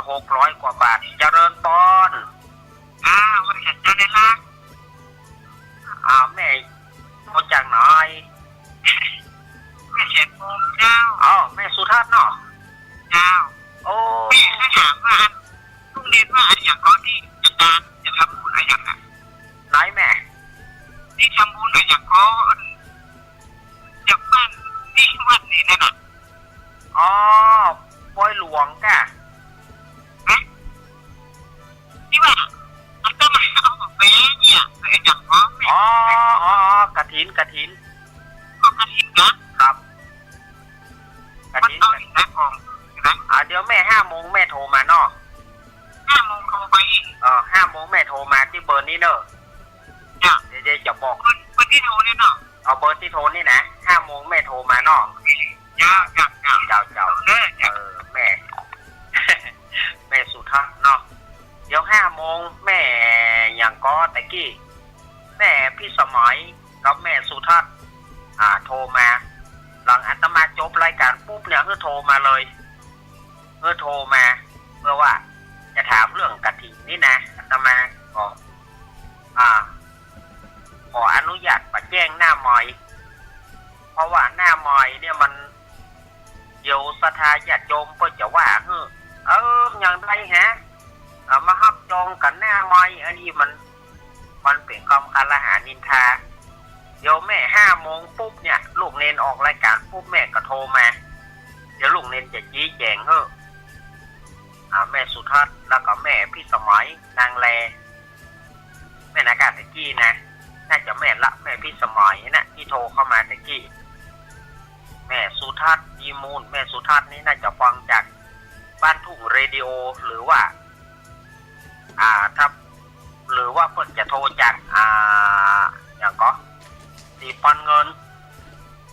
หกร้อยกว่าบาท เจริญปอน อ้าว ว่าไงเจ้า ได้ละ อ้าว แม่โทรจากไหน แม่แสนปอนเจ้า อ๋อ แม่สุทัศน์เนาะ เจ้า โอ้ แม่ก็ถามว่า ลุงเณรว่าอะหยังก่อตี้จะตาน จะทำบุญอะหยังอะ ไหนแม่ ตี้ทำบุญอะหยังก่อ จากบ้านตี้วัดนี่นั่นน่ะ อ๋อ ปอยหลวงก้า ฮะ ตี้ว่าอาตมาเอาออกไปเนี่ย ไอ้หยังก่อ อ๋อ อ๋อ อ๋อ กฐิน กฐิน อ๋อ กฐินเหรอ ครับ กฐิน มันเอาอยู่ในกล่องอยู่นะ อ่า เดี๋ยวแม่ห้าโมงแม่โทรมาเนาะ ห้าโมงโทรไป เออ ห้าโมงแม่โทรมาตี้เบอร์นี้เนอะ จ้ะ เดี๋ยว เดี๋ยวจะบอก เบอร์ เบอร์ตี้โทรนี่เนาะ เอาเบอร์ตี้โทรนี่นะ ห้าโมงแม่โทรมาเนาะ จ้ะ จ้ะ จ้ะ เจ้า เจ้า เออ จ้ะ เออ แม่ แม่สุทัศน์เนาะ เดี๋ยวห้าโมงแม่หยังก่อตะกี้ แม่พิสมัยกับแม่สุทัศน์ อ่า โทรมา หลังอาตมาจบรายการปุ๊บเนี่ย หื้อโทรมาเลย หื้อโทรมา เพื่อว่าจะถามเรื่องกฐินนี่นะ อาตมาก็ อ่า ขออนุญาตบ่แจ้งหน้าไมค์ เพราะว่าหน้าไมค์เนี่ยมัน เดี๋ยวศรัทธาญาติโยมเปิ้นจะว่า หื้อ เออ หยังใดฮะ เอามาฮับจองกั๋นหน้าไมค์ อันนี้มัน มันเป๋นกำกล่าวหานินทา เดี๋ยวแม่ห้าโมงปุ๊บเนี่ย ลูกเณรออกรายการปุ๊บแม่ก็โทรมา เดี๋ยวลูกเณรจะชี้แจงหื้อ อ่า แม่สุทัศน์ แล้วก็แม่พิสมัย นางแล แม่นาก้าตะกี้นะ น่าจะแม่นละ แม่พิสมัยนะ ตี้โทรเข้ามาตะกี้ แม่สุทัศน์ อีมูล แม่สุทัศน์นี่น่าจะฟังจากบ้านทุ่งเรดิโอ หรือว่า อ่า ถ้า หรือว่าเปิ้นจะโทรจาก อ่า หยังก่อ สีปันเงิน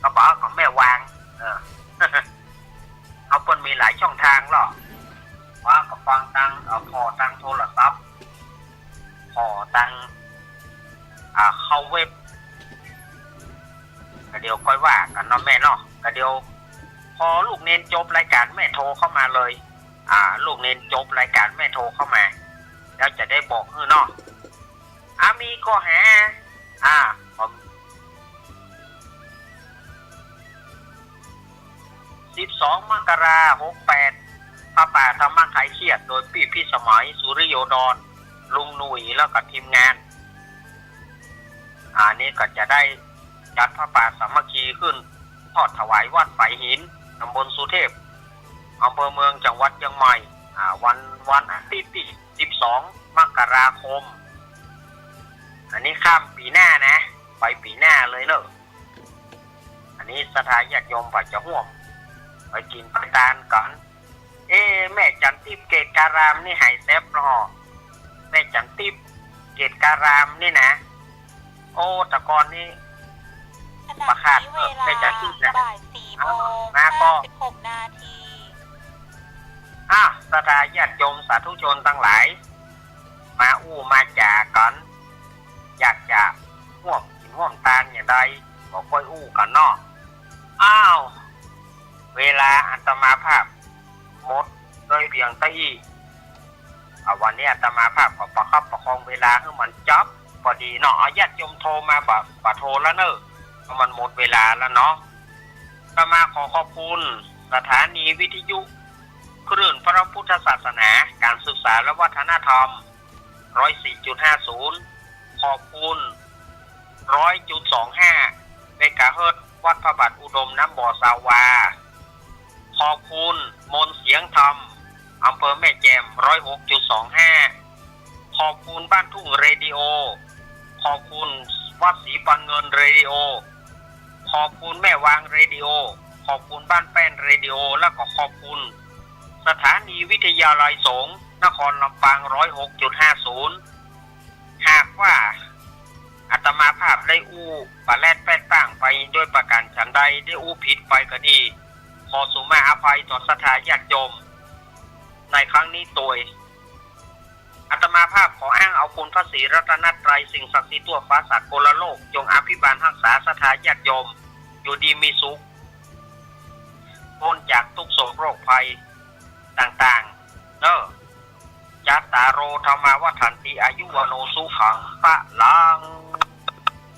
ก็บอกกับแม่วาง เออ เอา เปิ้นมีหลายช่องทางเนาะ ว่าก็ฟังตาง เอ่อ ผ่อตางโทรศัพท์ ผ่อตาง อ่า เข้าเว็บ ก็เดี๋ยวก้อยว่ากั๋นเนาะแม่เนาะ ก็เดี๋ยว พอลูกเณรจบรายการแม่โทรเข้ามาเลย อ่า ลูกเณรจบรายการแม่โทรเข้ามา แล้วจะได้บอกหื้อเนาะ อ่า มีข้อหา อ่า ผม สิบสอง มกรา หกแปด ผ้าป่าธรรมไขเขี้ยด โดยปี้พิสมัย สุริโยดร ลุงหนุ่ย แล้วก็ทีมงาน อ่า นี่ก็จะได้จัดผ้าป่าสามัคคีขึ้น ทอดถวายวัดฝายหิน ตำบลสุเทพ อำเภอเมือง จังหวัดเจียงใหม่ อ่า วัน วันอาทิตย์ตี้ สิบสอง มกราคม อันนี้ข้ามปี๋หน้านะ ไปปี๋หน้าเลยเนอะ อันนี้ศรัทธาญาติโยมก็จะฮ่วม ไปกิ๋นไปตานกั๋น เอ๊ะ แม่จันทิพย์เกตการามนี่หายแซบลอ แม่จันทิพย์เกตการามนี่นะ โอ้ แต่ก่อนนี่ ขณะนี้เวลาบ่ายสี่โมงห้าสิบหกนาที อ้าว ศรัทธาญาติโยมสาธุชนตังหลาย มาอู้มาจ๋ากั๋น อยากจะฮ่วมกิ๋นฮ่วมตานอย่างใด ก็ก้อยอู้กั๋นเนาะ อ้าว เวลาอาตมาภาพหมดโดยเพียงเต้าอี้ อ่า วันนี้อาตมาภาพก็ประคับประคองเวลาหื้อมันจบปอดีเนาะ เอาญาติโยมโทรมาบ่ บ่โทรแล้วเนอะ เพราะมันหมดเวลาแล้วเนาะ อาตมาขอขอบคุณสถานีวิทยุคลื่นพระพุทธศาสนา การศึกษาและวัฒนธรรม ร้อยสี่จุดห้าศูนย์ ขอบคุณ ร้อยจุดสองห้า เมกะเฮิรตซ์ วัดพระบาทอุดมน้ำบ่อซาวา ขอบคุณมนต์เสียงธรรม อำเภอแม่แจ่ม ร้อยหกจุดสองห้า ขอบคุณบ้านทุ่งเรดิโอ ขอบคุณวัดศรีปันเงินเรดิโอ ขอบคุณแม่วางเรดิโอ ขอบคุณบ้านแป้นเรดิโอ แล้วก็ขอบคุณสถานีวิทยาลัยสงฆ์นครลำปาง ร้อยหกจุดห้าศูนย์ หากว่าอาตมาภาพได้อู้ปะแลดแป๊ดป้างไปโดยประการฉันใด ได้อู้ผิดไปก็ดี ขอสุมาอภัยต่อศรัทธาญาติโยมในครั้งนี้ตวย อาตมาภาพขออ้างเอาคุณพระศรีรัตนตรัย สิ่งศักดิ์สิทธิ์ทั่วฟ้าสากลโลก จงอภิบาลรักษาศรัทธาญาติโยม อยู่ดีมีสุข พ้นจากทุกข์โศกโรคภัยต่างๆ เนอะ ตาโร ธัมมา วัฑฒันติ อายุ วัณโณ สุขัง พลัง